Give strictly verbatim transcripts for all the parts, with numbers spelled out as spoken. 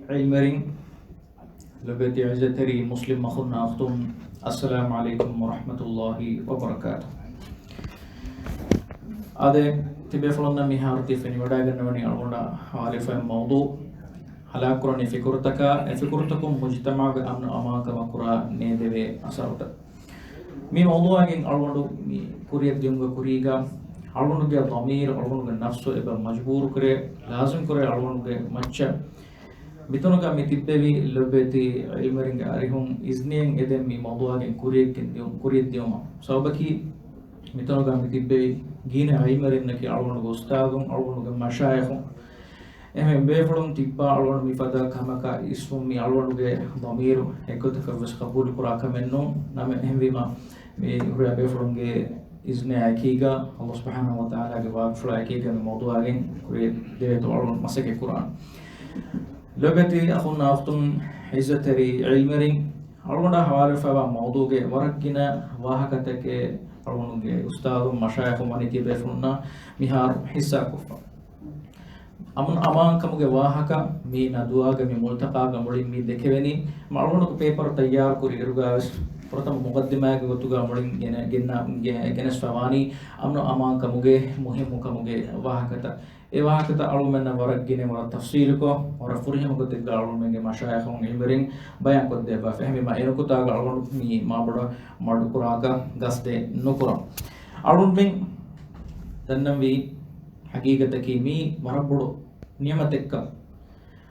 ޢިލްމުވެރިން، ލޮބުވެތި ޢިއްޒަތްތެރި މުސްލިމް އަޚުންނާ އުޚްތުން، އައްސަލާމު ޢަލައިކުމް ވަރަޙްމަތުﷲި ވަބަރަކާތުހު. އާދެ، ތިބޭފުޅުންނަށް މިހާރު ތި ފެނިވަޑައިގަންނަވަނީ އަޅުގަނޑަށް ހަވާލުވެފައި މައުޟޫޢު، ހަލާކުކުރަނީ ފިކުރުތަކާ، އެ ފިކުރުތަކުން މުޖުތަމަޢުގެ އަމްނު އަމާންކަމަށް ކުރާ ނޭދެވޭ އަސަރުތައް. މި މައުޟޫޢާގެން އަޅުގަނޑު މި ކުރިއަށް ދިޔުމުގެ ކުރީގަ، އަޅުގަނޑުގެ ޟަމީރު، އަޅުގަނޑުގެ ނަފްސު އެބަ މަޖުބޫރުކުރޭ، ލާޒިމްކުރޭ އަޅުގަނޑުގެ މައްޗަށް މިތަނުގަ މި ތިއްބެވި ލޮބުވެތި ޢިލްމުވެރިންގެ އަރިހުން އިޒްނިއެއް އެދެން މި މައުޟޫޢާގެން ކުރިއަށް ދިޔު-، ކުރިއަށް ދިޔުމަށް. ސަބަބަކީ، މިތަނުގަ މި ތިއްބެވި ގިނަ ޢިލްމުވެރިންނަކީ އަޅުގަނޑުގެ އުސްތާޛުން، އަޅުގަނޑުގެ މަޝާއިޚުން. އެހެން ބޭފުޅުން ތިއްބާ އަޅުގަނޑު މިފަދަ ކަމަކަށް އިސްވުން މި އަޅުގަނޑުގެ ޟަމީރު އެއްގޮތަކަށް ވެސް ޤަބޫލު ކުރާ ކަމެއް ނޫން. ނަމަ އެހެންވީމަ، މި ހުރިހާ ބޭފުޅުންގެ އިޒްނާ އެކީގަ، ﷲ ސުބްޙާނަހޫ ވަތަޢާލާގެ ވާގިފުޅާ އެކީގަ މި މައުޟޫޢާގެން ކުރިއަށް ދެވޭތޯ އަޅުގަނޑު މަސައްކަތް ކުރާން. ލޮބުވެތި އަޚުންނާ އުޚްތުން، ޢިއްޒަތްތެރި ޢިލްމުވެރިން، އަޅުގަނޑާ ހަވާލުވެފައިވާ މައުޟޫޢުގެ ވަރަށް ގިނަ ވާހަކަތަކެއް އަޅުގަނޑުގެ އުސްތާޛުން މަޝާއިޚުން ވަނީ ތިބޭފުޅުންނާ މިހާރު ޙިއްޞާކޮށްފަ. އަމްނު އަމާންކަމުގެ ވާހަކަ މި ނަދުވާގެ މި މުލްތަޤާގަ މުޅިން މި ދެކެވެނީ، މަ އަޅުގަނޑު ޕޭޕަރު ތައްޔާރު ކުރި އިރުގަ ވެސް ފުރަތަމަ މުޤައްދިމާގެ ގޮތުގަ މުޅިން ގެނެ-، ގެންނަ-، ގެ-، ގެނެސްފަ ވާނީ އަމްނު އަމާންކަމުގެ މުހިއްމުކަމުގެ ވާހަކަތައް. އެ ވާހަކަތައް އަޅުމެންނަށް ވަރަށް ގިނަ ވަރަށް ތަފްޞީލުކޮށް، ވަރަށް ފުރިހަމަ ގޮތެއްގަ އަޅުމެންގެ މަޝާއިޚުން ޢިލްމުވެރިން ބަޔާންކޮށްދެއްވާފަ. އެހެންވީމަ އެނުކުތާގަ އަޅުގަނޑު މި މާބޮޑަށް މަޑުކުރާކަށް ގަސްދެއް ނުކުރަން. އަޅުމެން ދަންނަންވީ ޙަޤީޤަތަކީ މީ ވަރަށް ބޮޑު ނިޢުމަތެއްކަން.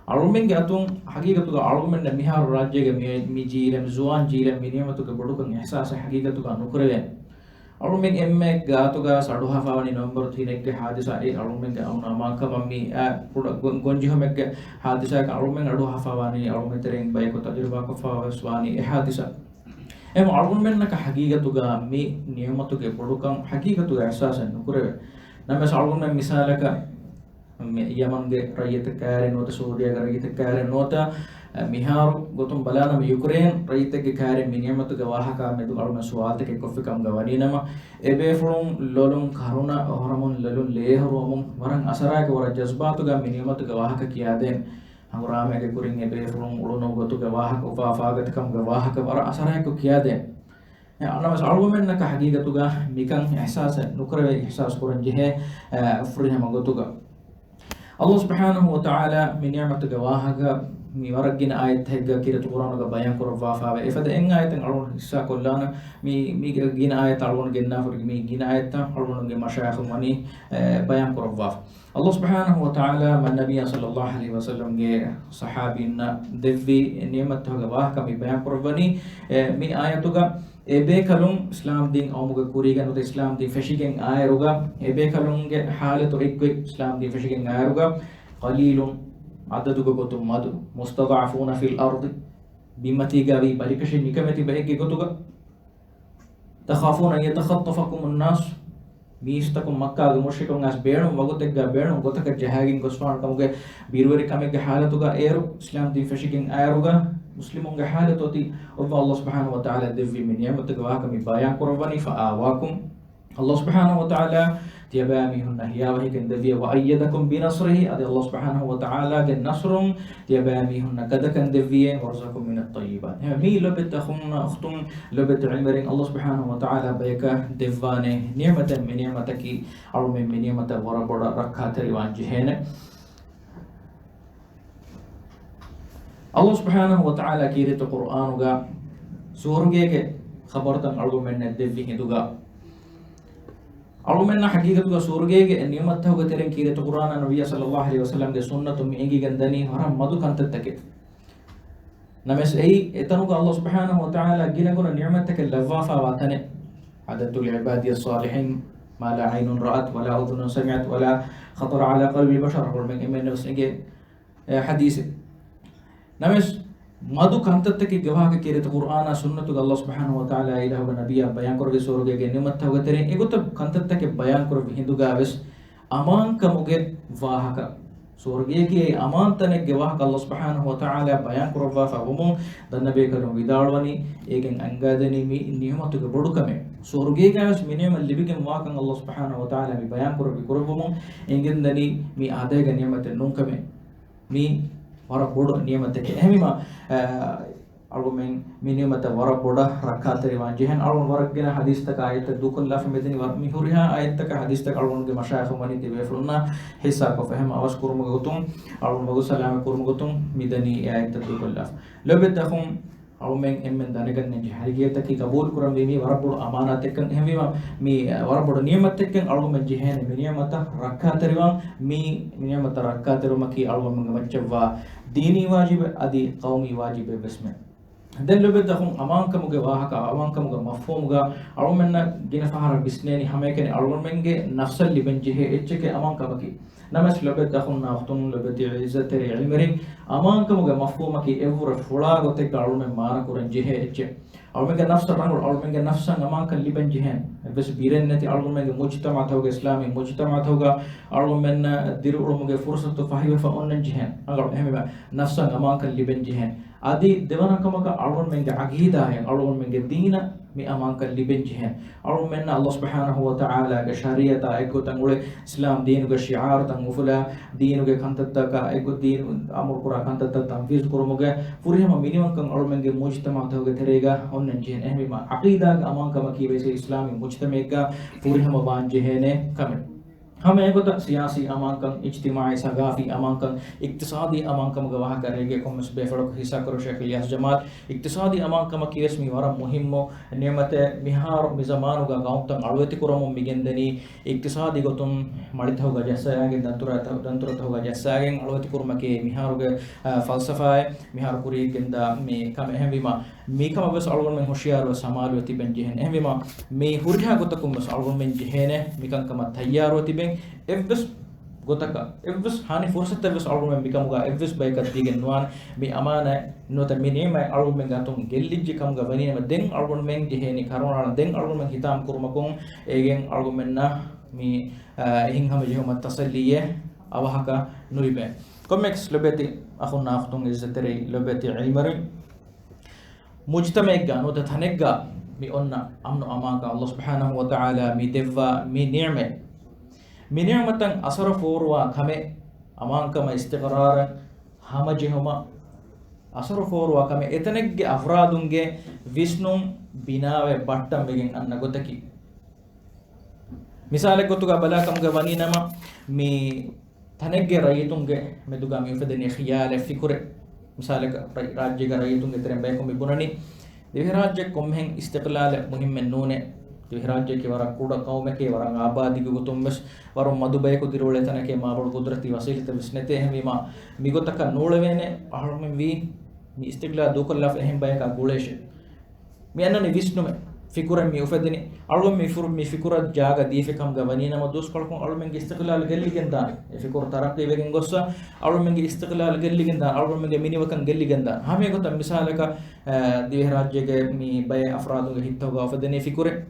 އަޅުމެންގެ އަތުން ޙަޤީޤަތުގަ އަޅުމެންނަށް މިހާރު ރާއްޖޭގެ މި، މި ޖީލަށް، މި ޒުވާން ޖީލަށް މި ނިޢުމަތުގެ ބޮޑުކަން އިޙްސާސެއް ޙަޤީޤަތުގަ ނުކުރެވޭނެ. އަޅުމެން އެންމެ ގާތުގަ އަޑުއަހާފަވަނީ ނޮވެމްބަރު ތިނެއްގެ ޙާދިސާ، އެ އަޅުމެންގެ އަމްނު އަމާންކަމަށް މި އާ ކުޑަ ގޮ-، ގޮންޖެހުމެއްގެ ޙާދިސާއަކަށް އަޅުމެން އަޑުއަހާފަވަނީ، އަޅުމެން ތެރެއިން ބަޔަކު ތަޖުރިބާކޮށްފަވާވެސް ވާނީ އެ ޙާދިސާ. އެހެން އަޅުމެންނަކަށް ޙަޤީޤަތުގަ މި ނިޢުމަތުގެ ބޮޑުކަން ޙަޤީޤަތުގަ އިޙްސާސެއް ނުކުރެވޭ. ނަމަވެސް އަޅުމެން މިސާލަކަށް މި ޔަމަންގެ ރައްޔިތެއް ކައިރި ނުވަތަ ސައޫދީގެ ރައްޔިތެއް ކައިރި ނުވަތަ، އަ، މިހާރު ގޮތުން ބަލާނަމަ ޔުކްރޭން ރައްޔިތެއްގެ ކައިރި މި ނިޢުމަތުގެ ވާހަކަ މެދު އަޅުމެން ސުވާލުތަކެއް ކޮށްފި ކަމުގަ ވަނީނަމަ، އެބޭފުޅުން ލޮލުން ކަރުނަ އޮހޮރަމުން ލޮލުން ލޭހުރުވަމުން ވަރަށް އަސަރާއެކު ވަރަށް ޖަޒްބާތުގަ މި ނިޢުމަތުގެ ވާހަކަ ކިޔާދޭން. ހަނގުރާމައިގެ ކުރިން އެބޭފުޅުން އުޅުނު ގޮތުގެ ވާހަކަ އުފާ އުފާގަތިކަމުގެ ވާހަކަ ވަރަށް އަސަރާއެކު ކިޔާދޭން. އެ ނަމަވެސް އަޅުގަނޑުމެންނަކަށް ޙަޤީޤަތުގަ މިކަން އިޙްސާސެއް ނުކުރެވޭ، އިޙްސާސް ކުރަން ޖެހޭ، އެ، ފުރިހަމަ ގޮތުގަ. ﷲ ސުބްޙާނަހޫ ވަތަޢާލާ މި ނިޢުމަތުގެ ވާހަކަ މި ވަރަށް ގިނަ އާޔަތްތަކެއްގަ ކީރިތި ޤުރްއާނުގަ ބަޔާން ކުރައްވާފައިވޭ. އެފަދަ އެއް އާޔަތެއް އަޅުގަނޑު ޙިއްޞާ ކޮށްލާނަން. މި، މީގެ ގިނަ އާޔަތްތައް އަޅުގަނޑު ގެންނާފަ މި ގިނަ އާޔަތްތައް އަޅުގަނޑުގެ މަޝާއިޚުން ވަނީ، އެ، ބަޔާން ކުރައްވާފަ. ﷲ ސުބްޙާނަހޫ ވަތަޢާލާ މާ ނަބިއްޔާ ޞައްލައްލާހު ޢަލައިހި ވަސައްލަމްގެ ޞަޙާބީންނަށް ދެއްވި ނިޢުމަތްތަކުގެ ވާހަކަ މި ބަޔާން ކުރައްވަނީ، އެ، މި އާޔަތުގަ އެބޭކަލުން އިސްލާމް ދީން އައުމުގެ ކުރީގަ ނުވަތަ އިސްލާމް ދީން ފެށިގެން އާއިރުގަ، އެބޭކަލުންގެ ޙާލަތު އެއްގޮތް އިސްލާމް ދީން ފެށިގެން އާއިރުގަ، ޤަލީލުން ޢަދަދުގެ ގޮތުން މަދު، مستضعفون في الأرض، ބިމަތީގަ ވީ ބަލިކަށި ނިކަމެތި ބައެއްގެ ގޮތުގަ، تخافون أن يتخطفكم الناس، މީސްތަކުން މައްކާގެ މުޝްރިކުން އައިސް ބޭނުން ވަގުތެއްގަ ބޭނުން ގޮތަކަށް ޖަހައިގެން ގޮސްފާނު ކަމުގެ ބިރުވެރި ކަމެއްގެ ޙާލަތުގަ އޭރު އިސްލާމް ދީން ފެށިގެން އައިރުގަ މުސްލިމުންގެ ޙާލަތު އޮތީ އޮއްވާ ﷲ ސުބްޙާނަހޫ ވަތަޢާލާ ދެއްވި މި ނިޢުމަތުގެ ވާހަކަ މި ބަޔާން ކުރައްވަނީ، فآواكم. ﷲ ސުބްޙާނަހޫ ވަތަޢާލާ ތިޔަބައި މީހުންނަށް ހިޔާވަހިކަން ދެއްވިއޭ، وأيدكم بنصره، އަދި ﷲ ސުބްޙާނަހޫ ވަތަޢާލާގެ ނަޞްރުން ތިޔަބައި މީހުންނަށް ގަދަކަން ދެއްވިއޭ، ވަރަޒަޤަކުމް މިނައް ޠައްޔިބާތް. އެހެން މީ ލޮބެތި އަޚުންނާ އުޚްތުން، ލޮބެތި ޢިލްމުވެރިން، ﷲ ސުބްޙާނަހޫ ވަތަޢާލާ ބަޔަކަށް ދެއްވާނެ ނިޢުމަތެއް، މި ނިޢުމަތަކީ އަޅުމެން މި ނިޢުމަތަށް ވަރަށް ބޮޑަށް ރައްކާތެރިވާން ޖެހޭނެ. ﷲ ސުބްޙާނަހޫ ވަތަޢާލާ ކީރިތި ޤުރްއާނުގަ ސުވަރުގޭގެ ޚަބަރުތައް އަޅުގަނޑުމެންނަށް ދެއްވި ހިނދުގަ، އަޅުމެންނަށް ޙަޤީޤަތުގަ ސުވަރުގޭގެ އެ ނިޢުމަތްތަކުގެ ތެރެއިން ކީރިތި ޤުރްއާނާ ނަބިއްޔާ ޞައްލައްލާހު ޢަލައިހި ވަސައްލަމްގެ ސުންނަތުން މި އެނގިގެން ދަނީ ވަރަށް މަދު ކަންތައްތަކެއް. ނަމަވެސް އެއީ އެތަނުގަ ﷲ ސުބްޙާނަހޫ ވަތަޢާލާ ގިނަގުނަ ނިޢުމަތްތަކެއް ލައްވާފައިވާ ތަނެއް. أعددت لعبادي الصالحين ما لا عين رأت ولا أذن سمعت ولا خطر على قلب بشر، އަޅުމެން އެންމެންނަށް ވެސް އެނގޭ، އެ، ޙަދީޘެއް. ނަމަވެސް މަދު ކަންތައްތަކެއްގެ ވާހަކަ ކީރިތި ޤުރްއާނާ ސުންނަތުގަ ﷲ ސުބްޙާނަހޫ ވަތަޢާލާ އިލާހުގެ ނަބިއްޔާ ބަޔާންކުރެއްވި ސުވަރުގޭގެ ނިޢުމަތްތަކުގެ ތެރެއިން އެގޮތަށް ކަންތައްތަކެއް ބަޔާންކުރެއްވި ހިނދުގަ ވެސް އަމާންކަމުގެ ވާހަކަ، ސުވަރުގެއަކީ އެއީ އަމާންތަނެއްގެ ވާހަކަ ﷲ ސުބްޙާނަހޫ ވަތަޢާލާ ބަޔާންކުރައްވާފަ ވުމުން ދަންނަބޭކަލުން ވިދާޅުވަނީ، އޭގެން އަންގާދެނީ މި ނިޢުމަތުގެ ބޮޑުކަމެއް. ސުވަރުގޭގަ ވެސް މި ނިޢުމަތް ލިބިގެން ވާކަން ﷲ ސުބްޙާނަހޫ ވަތަޢާލާ މި ބަޔާންކުރެއްވި ކުރެއްވުމުން އެނގެންދަނީ މީ އާދައިގެ ނިޢުމަތެއް ނޫންކަމެއް. މީ ވަރަށް ބޮޑު ނިޢުމަތެކޭ. އެހެންވީމާ، އަޅުމެން މި ނިޢުމަތަށް ވަރަށް ބޮޑަށް ރައްކާތެރިވާން ޖެހޭނެ. އަޅުގަނޑު ވަރަށް ގިނަ ޙަދީޘްތަކާ އާޔަތްތައް ދޫކޮށްލާފަ މިދަނީ. ވަރަށް މި ހުރިހާ އާޔަތްތަކާ ޙަދީޘްތަކާ އަޅުގަނޑުގެ މަޝާއިޚުން ވަނީ ތިބޭފުޅުންނާ ޙިއްޞާކޮށްފަ. އެހެން އަވަސް ކުރުމުގެ ގޮތުން، އަޅުގަނޑު މަގު ސަލާމަތް ކުރުމުގެ ގޮތުން މިދަނީ އެ އާޔަތްތައް ދޫކޮށްލާފަ. ލޯބިވެތި އަޚުން، އަޅުމެން އެންމެން ދަނެގަންނަން ޖެހޭ، ހަގީގަތަކީ ގަބޫލު ކުރަންވީ މީ ވަރަށް ބޮޑު އަމާނާތެއްކަން. އެހެންވީމަ، މީ ވަރަށް ބޮޑު ނިޢުމަތެއްކަން އަޅުގަނޑުމެން ޖެހޭނެ މި ނިޢުމަތަށް ރައްކާތެރިވާން. މީ ނިޢުމަތަށް ރައްކާތެރިވުމަކީ އަޅުގަނޑުމެންގެ މައްޗަށްވާ ދީނީ ވާޖިބެއް އަދި ޤައުމީ ވާޖިބެއްވެސްމެ. ދެން ލޯބިވެތި އަޚުން، އަމާންކަމުގެ ވާހަކަ، އަމާންކަމުގެ މަފްހޫމުގަ އަޅުމެންނަށް ގިނަ ފަހަރަށް ވިސްނޭނީ ހަމައެކަނި އަޅުގަނޑުމެންގެ ނަފްސަށް ލިބެން ޖެހޭ އެއްޗެކޭ އަމާންކަމަކީ. ނަމަވެސް ލޯބިވެތި އަޚުންނާ އުޚްތުން، ލޯބިވެތި ޢިއްޒަތްތެރި ޢިލްމުވެރިން، އަމާންކަމުގެ މަފްހޫމަކީ އެއްވުރެ ފުޅާ ގޮތެއްގަ އަޅުމެން މާނަކުރަން ޖެހޭ އެއްޗެއް. އަޅުމެންގެ ނަފްސަށް ރަނގަޅު، އަޅުމެންގެ ނަފްސަށް އަމާންކަން ލިބެން ޖެހޭނެ. އެއްވެސް ބިރެއް ނެތި އަޅުގަނޑުމެންގެ މުޖްތަމަޢުތަކުގަ، އިސްލާމީ މުޖްތަމަޢުތަކުގަ އަޅުގަނޑުމެންނަށް ދިރިއުޅުމުގެ ފުރުޞަތު ފަހިވެފަ އޮންނަން ޖެހޭނެ. ރަނގަޅު، އެހެންވީމަ ނަފްސަށް އަމާންކަން ލިބެން ޖެހޭނެ. އަދި ދެވަނަ ކަމަކަށް އަޅުގަނޑުމެންގެ ޢަޤީދާއަށް، އަޅުގަނޑުމެންގެ ދީނަށް މި އަމާންކަން ލިބެން ޖެހޭނެ. އަޅުގަނޑުމެންނަށް ﷲ ސުބްޙާނަހޫ ވަތަޢާލާގެ ޝަރީޢަތާ އެއްގޮތަށް އުޅެ، އިސްލާމް ދީނުގެ ޝިޢާރުތައް އުފުލާ، ދީނުގެ ކަންތައްތަކާ އެއްގޮ-، ދީނު އަމުރުކުރާ ކަންތައްތައް ތަންފީޒު ކުރުމުގެ ފުރިހަމަ މިނިވަންކަން އަޅުމެންގެ މުޖްތަމަޢުތަކުގެ ތެރޭގަ އޮންނަން ޖެހޭނެ. އެހެންވީމަ، ޢަޤީދާގެ އަމާންކަމަކީ ވެސް އިސްލާމީ މުޖްތަމަޢެއްގަ ފުރިހަމަ ވާން ޖެހޭނެ ކަމެއް. ހަމަ އެގޮތަށް ސިޔާސީ އަމާންކަން، އިޖްތިމާޢީ ސަގާފީ އަމާންކަން، އިޤްތިޞާދީ އަމާންކަމުގެ ވާހަކަ ރޭގެ ކޮންމެސް ބޭފުޅަކު ހިއްސާކުރޭ ޝޭޚް އިލްޔާސް ޖަމާލް. އިޤްތިޞާދީ އަމާންކަމަކީ ވެސް މީ ވަރަށް މުހިއްމު ނިޢުމަތެއް. މިހާރު މި ޒަމާނުގަ ޤައުމުތައް އަޅުވެތި ކުރަމުން މިގެންދަނީ އިޤްތިޞާދީ ގޮތުން މަޅިތަކުގަ ޖައްސައިގެން، ދަންތުރަ-، ދަންތުރަތަކުގަ ޖައްސައިގެން އަޅުވެތި ކުރުމަކީ މިހާރުގެ، އާ، ފަލްސަފާއެއް. މިހާރު ކުރިއަށްގެންދާ މި ކަމެއް. އެހެންވީމަ، މިކަމަށް ވެސް އަޅުގަނޑުމެން ހުޝިޔާރުވެ ސަމާލުވެ ތިބެން ޖެހޭނެ. އެހެންވީމަ، މި ހުރިހާ ގޮތަކުން ވެސް އަޅުގަނޑުމެން ޖެހޭނެ މިކަންކަމަށް ތައްޔާރުވެ ތިބެން. އެއްވެސް ގޮތަކަށް، އެއްވެސް ހަނި ފުރުޞަތެއް ވެސް އަޅުގަނޑުމެން މިކަމުގަ އެއްވެސް ބަޔަކަށް ދީގެން ނުވާނެ. މި އަމާނާތް ނުވަތަ މި ނިޢުމަތް އަޅުގަނޑުމެންގެ އަތުން ގެއްލިއްޖެ ކަމުގަ ވަނީނަމަ، ދެން އަޅުގަނޑުމެން ޖެހޭނީ ކަރުނައަޅަން. ދެން އަޅުގަނޑުމެން ހިތާމަ ކުރުމަކުން އޭގެން އަޅުގަނޑުމެންނަށް މި، އާ، އެހެން ހަމަޖެހުމަށް ތަސައްލީއެއް އަވަހަކަށް ނުލިބޭ. ކޮންމެއަކަސް ލޯބިވެތި އަޚުންނާ އުޚްތުން، އިއްޒަތްތެރި ލޯބިވެތި ޢިލްމުވެރިން، މުޖްތަމަޢެއްގަ ނުވަތަ ތަނެއްގަ މި އޮންނަ އަމްނު އަމާންކަން ﷲ ސުބްޙާނަހޫ ވަތަޢާލާ މި ދެއްވާ މި ނިޢުމަތް، މި ނިޢުމަތަށް އަސަރު ފޯރުވާ ކަމެއް، އަމާންކަމަށް އިސްތިޤްރާރަށް ހަމަޖެހުމަށް އަސަރު ފޯރުވާ ކަމެއް އެތަނެއްގެ އަފްރާދުންގެ ވިސްނުން ބިނާވެ ބައްޓަން ވެގެން އަންނަ ގޮތަކީ. މިސާލެއް ގޮތުގަ ބަލާ ކަމުގަ ވަނީ ނަމަ، މި ތަނެއްގެ ރައްޔިތުންގެ މެދުގަ މި އުފެދެނީ ޚިޔާލެއް، ފިކުރެއް. މިސާލަކަށް ރައް-، ރާއްޖޭގެ ރައްޔިތުންގެ ތެރެއިން ބަޔަކު މި ބުނަނީ، ދިވެހިރާއްޖެ ކޮންމެހެން އިސްތިޤްލާލެއް މުހިއްމެއް ނޫނޭ. ދިވެހިރާއްޖެއަކީ ވަރަށް ކުޑަ ޤައުމެކޭ، ވަރަށް އާބާދީގެ ގޮތުން ވެސް ވަރަށް މަދު ބަޔަކު ދިރިއުޅޭ ތަނެކޭ، މާބޮޑު ޤުދުރަތީ ވަސީލަތެއް ވެސް ނެތޭ. އެހެންވީމާ، މިގޮތަކަށް ނޫޅެވޭނެ އަހަރުމެން ވީ މި އިސްތިޤްލާލް ދޫކޮށްލާފަ އެހެން ބަޔަކާ ގުޅޭށޭ. މި އަންނަނީ ވިސްނުމެއް، ފިކުރެއް މި އުފެދެނީ. އަޅުގަނޑު މި ފުރު-، މި ފިކުރަށް ޖާގަ ދީފި ކަމުގަ ވަނީ ނަމަ، ދުވަސްކޮޅަކުން އަޅުމެންގެ އިސްތިޤްލާލް ގެއްލިގެން ދާނެ. އެ ފިކުރު ތަރައްޤީ ވެގެން ގޮއްސަ، އަޅުމެންގެ އިސްތިޤްލާލް ގެއްލިގެން ދާނެ. އަޅުމެންގެ މިނިވަކަން ގެއްލިގެން ދާނެ. ހަމަ އެގޮތަށް މިސާލަކަށް، އަ، ދިވެހިރާއްޖޭގެ މި ބައެއް އަފްރާދުންގެ ހިތްތަކުގަ އުފެދެނީ ފިކުރެއް.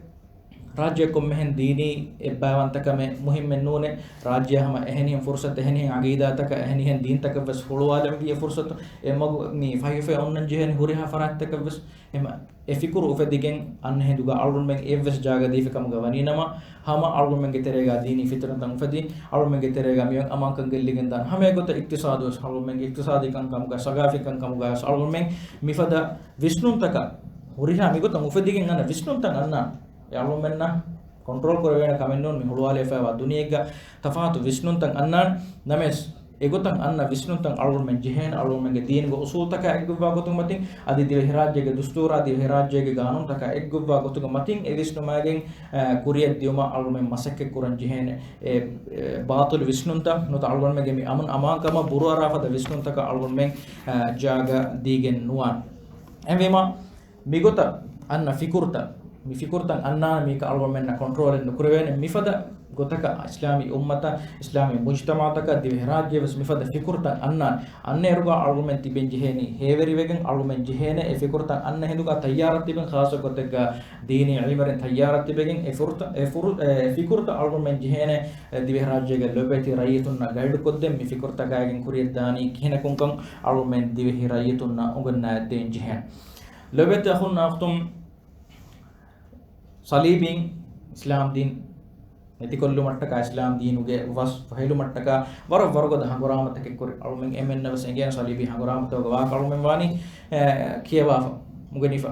ރާއްޖެ ކޮންމެހެން ދީނީ އެއްބައިވަންތަކަމެއް މުހިއްމެއް ނޫނޭ. ރާއްޖެ ހަމަ އެހެނިހެން ފުރުޞަތު، އެހެނިހެން ޢަޤީދާތަކަށް، އެހެނިހެން ދީންތަކަށް ވެސް ހުޅުވާލަންވީ އެ ފުރުޞަތު. އެ މަގު މި ފަހިފައި އޮންނަން ޖެހޭނެ ހުރިހާ ފަރާތްތަކަށް ވެސް. އެމަ-، އެ ފިކުރު އުފެދިގެން އަންނަ ހިނދުގަ އަޅުގަނޑުމެން އެއްވެސް ޖާގަ ދީފި ކަމުގަ ވަނީ ނަމަ، ހަމަ އަޅުގަނޑުމެންގެ ތެރޭގަ ދީނީ ފިތުނަތައް އުފެދި، އަޅުގަނޑުމެންގެ ތެރޭގަ މި އަމާންކަން ގެއްލިގެން ދާނެ. ހަމަ އެގޮތަށް އިޤްތިޞާދު ވެސް އަޅުގަނޑުމެންގެ އިޤްތިޞާދީ ކަންކަމުގަ ވެސް އަޅުގަނޑުމެން މިފަދަ ވިސްނުންތަކަށް ހުރިހާ މިގޮތަށް އުފެދިގެން އަންނަ ވިސްނުންތައް އަންނާނެ. އެ އަޅުގަނޑުމެންނަށް ކޮންޓްރޯލް ކުރެވޭނެ ކަމެއް ނޫން މި ހުޅުވާލައިފައިވާ ދުނިޔެއެއްގަ ތަފާތު ވިސްނުންތައް އަންނާނެ. ނަމަވެސް، އެގޮތަށް އަންނަ ވިސްނުންތައް އަޅުގަނޑުމެން ޖެހޭނެ، އަޅުގަނޑުމެންގެ ދީނުގެ އުޞޫލުތަކާ އެއްގޮތްވާ ގޮތުގެ މަތިން، އަދި ދިވެހިރާއްޖޭގެ ދުސްތޫރާ، ދިވެހިރާއްޖޭގެ ގާނޫނުތަކާ އެއްގޮތްވާ ގޮތުގެ މަތިން އެ ވިސްނުމާގެން، އަ، ކުރިއަށް ދިއުމަށް އަޅުގަނޑުމެން މަސައްކަތް ކުރަން ޖެހޭނެ. އެ، އެ، ބާޠިލު ވިސްނުންތައް ނުވަތަ އަޅުގަނޑުމެންގެ މި އަމުން އަމާންކަމަށް ބުރޫއަރާފަދަ ވިސްނުންތަކަށް އަޅުގަނޑުމެން، އަ، ޖާގަ ދީގެން ނުވާނެ. އެހެންވީމަ، މިގޮތަށް އަންނަ ފިކުރުތައް، މި ފިކުރުތައް އަންނާނެ މީކަ އަޅުގަނޑުމެންނަށް ކޮންޓްރޯލެއް ނުކުރެވޭނެ. މިފަދަ ގޮތަކަށް އިސްލާމީ އުއްމަތަށް، އިސްލާމީ މުޖްތަމަޢުތަކަށް، ދިވެހިރާއްޖެ ވެސް މިފަދަ ފިކުރުތައް އަންނާނެ. އަންނައިރުގަ އަޅުގަނޑުމެން ތިބެން ޖެހޭނީ ހޭވެރިވެގެން. އަޅުގަނޑުމެން ޖެހޭނެ އެ ފިކުރުތައް އަންނަ ހިނދުގަ ތައްޔާރަށް ތިބެން، ޚާއްޞަ ގޮތެއްގަ ދީނީ ޢިލްމުވެރިން ތައްޔާރަށް ތިބެގެން އެ ފުރުތަ-، އެ ފުރު-، އެ ފިކުރުތައް އަޅުގަނޑުމެން ޖެހޭނެ ދިވެހިރާއްޖޭގެ ލޮބުވެތި ރައްޔިތުންނަށް ގައިޑުކޮށްދޭން، މި ފިކުރުތަކާގެން ކުރިއަށްދާނީ ކިހިނަކުންކަން އަޅުގަނޑުމެން ދިވެހި ރައްޔިތުންނަށް އުނގަންނާދޭން ޖެހޭނެ. ލޯބިވެތި އަޚުންނާ އުޚްތުން، ޞަލީބީން އިސްލާމް ދީން ނެތިކޮށްލުމަށްޓަކާ، އިސްލާމް ދީނުގެ ވަސް ފޮހެލުމަށްޓަކާ ވަރަށް ވަރުގަދަ ހަނގުރާމަތަކެއް ކުރި. އަޅުމެން އެމެންނަށް ވެސް އެނގޭނެ ޞަލީބީ ހަނގުރާމަތަކުގެ ވާހަކަ އަޅުމެން ވާނީ، އެ، ކިޔަވާފަ، މުގަނީފަ.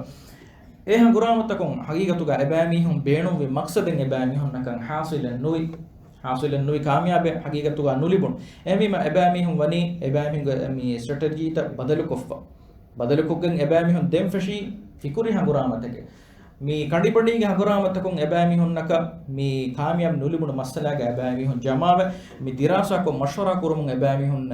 އެ ހަނގުރާމަތަކުން ހަގީގަތުގަ އެބައިމީހުން ބޭނުންވި މަޤްޞަދެއް އެބައިމީހުންނަކަށް ޙާޞިލެއް ނުވި، ޙާޞިލެއް ނުވި، ކާމިޔާބެއް ހަގީގަތުގަ ނުލިބުނު. އެހެންވީމަ އެބައިމީހުން ވަނީ އެބައިމީހުންގެ މި ސްޓްރެޓެޖީތައް ބަދަލުކޮށްފަ. ބަދަލުކޮށްގެން އެބައިމީހުން ދެން ފެށީ ފިކުރީ ހަނގުރާމަތަކެއް. މި ކަނޑިބަޑީގެ ހަނގުރާމަތަކުން އެބައިމީހުންނަކަށް މި ކާމިޔާބު ނުލިބުނު މައްސަލާގަ އެބައިމީހުން ޖަމާވެ، މި ދިރާސާކޮށް މަޝްވަރާ ކުރުމުން އެބައިމީހުން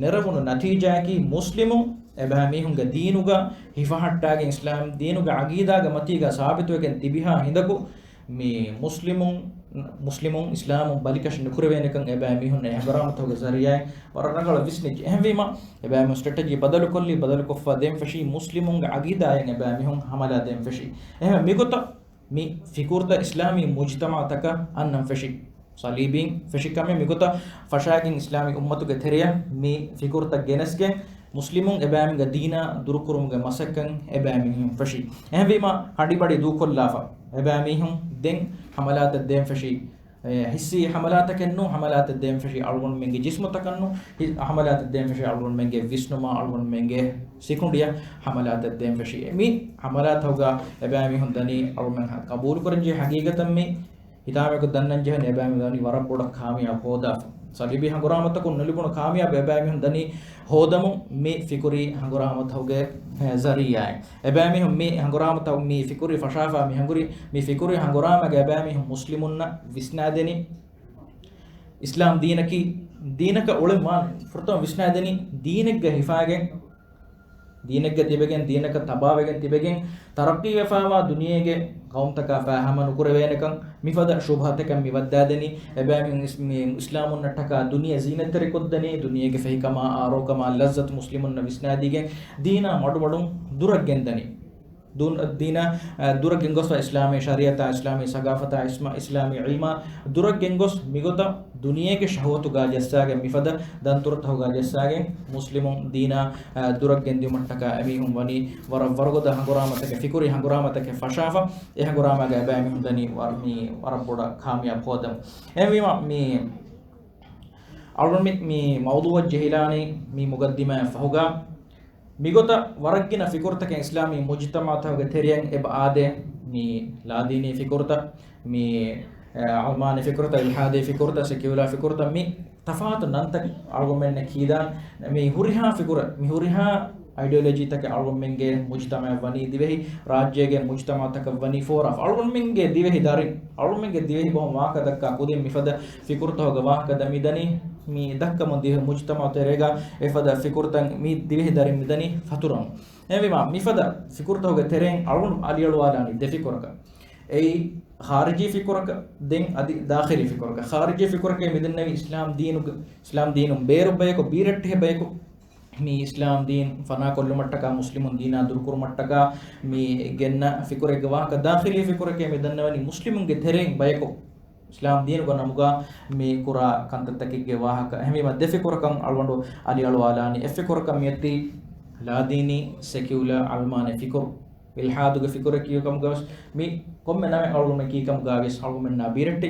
ނެރެވުނު ނަތީޖާއަކީ، މުސްލިމުން އެބައިމީހުންގެ ދީނުގަ ހިފަހައްޓާގެން، އިސްލާމް ދީނުގެ ޢަގީދާގެ މަތީގަ ސާބިތުވެގެން ތިބިހާ ހިނދަކު، މި މުސްލިމުން، މުސްލިމުން އިސްލާމުން ބަލިކަށި ނުކުރެވޭނެކަން އެބައިމީހުން އެ ހަނގުރާމަތަކުގެ ޒަރީޢާއިން ވަރަށް ރަނގަޅަށް ވިސްނިއްޖެ. އެހެންވީމަ، އެބައިމީހުން ސްޓްރެޓެޖީ ބަދަލުކޮށްލީ، ބަދަލުކޮށްފަ ދެން ފެށީ މުސްލިމުންގެ ޢަގީދާއިން އެބައިމީހުން ޙަމަލާ ދެން ފެށީ. އެހެން މިގޮތަށް މި ފިކުރުތައް އިސްލާމީ މުޖުތަމަޢުތަކަށް އަންނަން ފެށީ. ޞަލީބީން ފެށި ކަމެއް މިގޮތަށް ފަށާގެން އިސްލާމީ އުއްމަތުގެ ތެރެއަށް މި ފިކުރުތައް ގެނެސްގެން، މުސްލިމުން އެބައިމީހުންގެ ދީނާ ދުރުކުރުމުގެ މަސައްކަތް އެބައިމީހުން ފެށީ. އެހެންވީމަ ކަނޑިބަޑި ދޫކޮށްލާފަ އެބައިމީހުން ދެން ޙަމަލާތައް ދޭން ފެށީ. އެ، ޙިއްސީ ޙަމަލާތަކެއް ނޫން، ޙަމަލާތެއް ދޭން ފެށީ އަޅުގަނޑުމެންގެ ޖިސްމުތަކަށް ނޫން، ޙި-، ޙަމަލާތެއް ދޭން ފެށީ އަޅުގަނޑުމެންގެ ވިސްނުމާ، އަޅުގަނޑުމެންގެ ސިކުނޑިއަށް ޙަމަލާތެއް ދޭން ފެށީ. މި ޙަމަލާތުގަ އެބައިމީހުން ދަނީ އަޅުގަނޑުމެން ޤަބޫލުކުރަންޖެހޭ ޙަޤީޤަތަށް މި ހިތާމަޔަކު ދަންނަން ޖެހެނީ އެބައިމީހުން ދަނީ ވަރަށް ބޮޑަށް ކާމިޔާބު ހޯދާފަ. ޞަލީބީ ހަނގުރާމަތަކުން ނުލިބުނު ކާމިޔާބު އެބައިމީހުން ދަނީ ހޯދަމުން މި ފިކުރީ ހަނގުރާމަތަކުގެ، އެ، ޒަރީޢާއިން. އެބައިމީހުން މި ހަނގުރާމަތައް، މި ފިކުރީ ފަށާފަ މި ހަނގުރީ، މި ފިކުރީ ހަނގުރާމަގެ އެބައިމީހުން މުސްލިމުންނަށް ވިސްނާދެނީ އިސްލާމް ދީނަކީ، ދީނަކަށް އުޅެން ވާނެ. ފުރަތަމަ ވިސްނާދެނީ ދީނެއްގަ ހިފާގެން، ދީނެއްގަ ތިބެގެން، ދީނަކަށް ތަބާވެގެން ތިބެގެން، ތަރައްޤީވެފައިވާ ދުނިޔޭގެ ޤައުމުތަކާ ފާހަމަ ނުކުރެވޭނެކަން، މިފަދަ ޝުބުހަތަކަށް މި ވައްދާދެނީ، އެބައިމީހުން އިސް-، މި އިސްލާމުންނަށްޓަކާ ދުނިޔެ ޒީނަތްތެރިކޮށްދެނީ، ދުނިޔޭގެ ފެހިކަމާ، އާރޯކަމާ، ލައްޒަތު މުސްލިމުންނަށް ވިސްނާދީގެން، ދީނާ މަޑުމަޑުން ދުރަށް ގެންދަނީ. ދުން-، ދީނާ، އަ، ދުރަށް ގެންގޮސްފަ އިސްލާމީ ޝަރީޢަތާ، އިސްލާމީ ސަގާފަތާ، އިސްމާ-، އިސްލާމީ ޢިލްމާ ދުރަށް ގެންގޮސް، މިގޮތަށް ދުނިޔޭގެ ޝަހުވަތުގާ ޖައްސާގެން، މިފަދަ ދަންތުރުތަކުގާ ޖައްސާގެން، މުސްލިމުން ދީނާ، އަ، ދުރަށް ގެންދިއުމަށްޓަކާ އެމީހުން ވަނީ ވަރަށް ވަރުގަދަ ހަނގުރާމަތަކެއް، ފިކުރީ ހަނގުރާމަތަކެއް ފަށާފަ، އެ ހަނގުރާމާގަ އެބައިމީހުން ދަނީ ވަރަށް މި ވަރަށް ބޮޑަށް ކާމިޔާބު ހޯދަމުން. އެހެންވީމަ، މި އަޅުގަނޑު މި، މި މައުޟޫޢަށް ޖެހިލާނީ މި މުގައްދިމާއަށް ފަހުގަ، މިގޮތަށް ވަރަށްގިނަ ފިކުރުތަކެއް އިސްލާމީ މުޖުތަމަޢުތަކުގެ ތެރެއަށް އެބަ އާދޭ، މި ލާދީނީ ފިކުރުތައް، މި، އެ، ޢަލްމާނީ ފިކުރުތައް، އިލްޙާދީ ފިކުރުތައް، ސެކިއުލާ ފިކުރުތައް، މި ތަފާތު ނަންތައް އަޅުގަނޑުމެންނަށް ކީދާން، މި ހުރިހާ ފިކުރެއް، މި ހުރިހާ އައިޑިއޮލޮޖީތަކެއް އަޅުގަނޑުމެންގެ މުޖުތަމަޢަށް ވަނީ ދިވެހި، ރާއްޖޭގެ މުޖުތަމަޢުތަކަށް ވަނީ ފޯރާފަ. އަޅުގަނޑުމެންގެ ދިވެހި ދަރިން، އަޅުގަނޑުމެންގެ ދިވެހި ބަހުން ވާހަކަ ދައްކާ ކުދިން މިފަދަ ފިކުރުތަކުގެ ވާހަކަ ދަ މިދަނީ، މި ދައްކަމުން ދިވެހި މުޖުތަމަޢު ތެރޭގަ އެފަދަ ފިކުރުތައް މި ދިވެހި ދަރިން މިދަނީ ފަތުރަމުން. އެހެންވީމަ، މިފަދަ ފިކުރުތަކުގެ ތެރެއިން އަޅުގަނޑު އަލިއަޅުވާލާނީ ދެ ފިކުރަކަށް. އެއީ، ޚާރިޖީ ފިކުރަކަށް، ދެން އަދި ދާޚިލީ ފިކުރަކަށް. ޚާރިޖީ ފިކުރަކީ މިދެންނެވި އިސްލާމް ދީނުގެ، އިސްލާމް ދީނުން ބޭރު ބަޔަކު، ބީރައްޓެހި ބަޔަކު، މި އިސްލާމް ދީން ފަނާކޮށްލުމަށްޓަކާ، މުސްލިމުން ދީނާ ދުރުކުރުމަށްޓަކާ މި ގެންނަ ފިކުރެއްގެ ވާހަކަ. ދާޚިލީ ފިކުރަކީ މި ދަންނަވަނީ މުސްލިމުންގެ ތެރެއިން ބަޔަކު އިސްލާމް ދީނުގެ ނަމުގަ މި ކުރާ ކަންތައްތަކެއްގެ ވާހަކަ. އެހެންވީމަ، ދެ ފިކުރަކަށް އަޅުގަނޑު އަލިއަޅުވާލާނީ. އެއް ފިކުރަކަށް މިއޮތީ ލާދީނީ ސެކިއުލާ އަޅުމާނެ ފިކުރު. އިލްޙާދުގެ ފިކުރެއް ކިޔުމުގަވެސް މި ކޮންމެ ނަމެއް އަޅުގަނޑުމެން ކީކަމުގަވެސް އަޅުގަނޑުމެންނާ ބީރައްޓެ.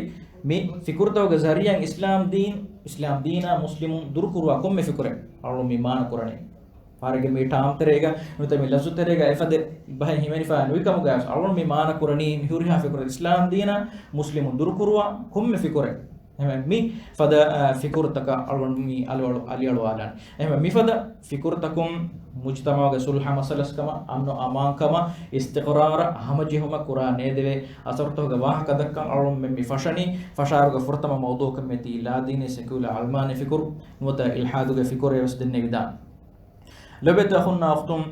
މި ފިކުރުތަކުގެ ޒަރީޢާއިން އިސްލާމް ދީން، އިސްލާމް ދީނާ މުސްލިމުން ދުރުކުރުވާ ކޮންމެ ފިކުރެއް އަޅުގަނޑު މި މާނަ ކުރަނީ. ފާރެއްގެ މި ޓާމް ތެރޭގަ ނުވަތަ މި ލަފްޒު ތެރޭގަ އެފަދަ ބަހެއް ހިމެނިފަ ނުވިކަމުގަވެސް އަޅުގަނޑު މި މާނަ ކުރަނީ މި ހުރިހާ ފިކުރެއް އިސްލާމް ދީނާ މުސްލިމުން ދުރުކުރުވާ ކޮންމެ ފިކުރެއް. އެހެންވެ، މި ފަދަ، އަ، ފިކުރުތަކަށް އަޅުގަނޑު މި އަލިއަޅު-، އަލިއަޅުވާލާނެ. އެހެންވެ، މިފަދަ ފިކުރުތަކުން މުޖުތަމަޢުގެ ޞުލްޙަ މައްސަލަސްކަމަށް، އަމްނު އަމާންކަމަށް، އިސްތިޤްރާރަށް ހަމަޖެހުމަށް ކުރާ ނޭދެވޭ އަސަރުތަކުގެ ވާހަކަ ދައްކަން އަޅުގަނޑުމެން މި ފަށަނީ. ފަށާއިރުގެ ފުރަތަމަ މައުޟޫޢަކަށް މިއޮތީ ލާދީނީ ސެކިއުލާ އަޅުމާނެ ފިކުރު ނުވަތަ އިލްޙާދުގެ ފިކުރޭ ވެސް ދެންނެވިދާނެ. ލޯބިވެތި އަޚުންނާ އުޚްތުން،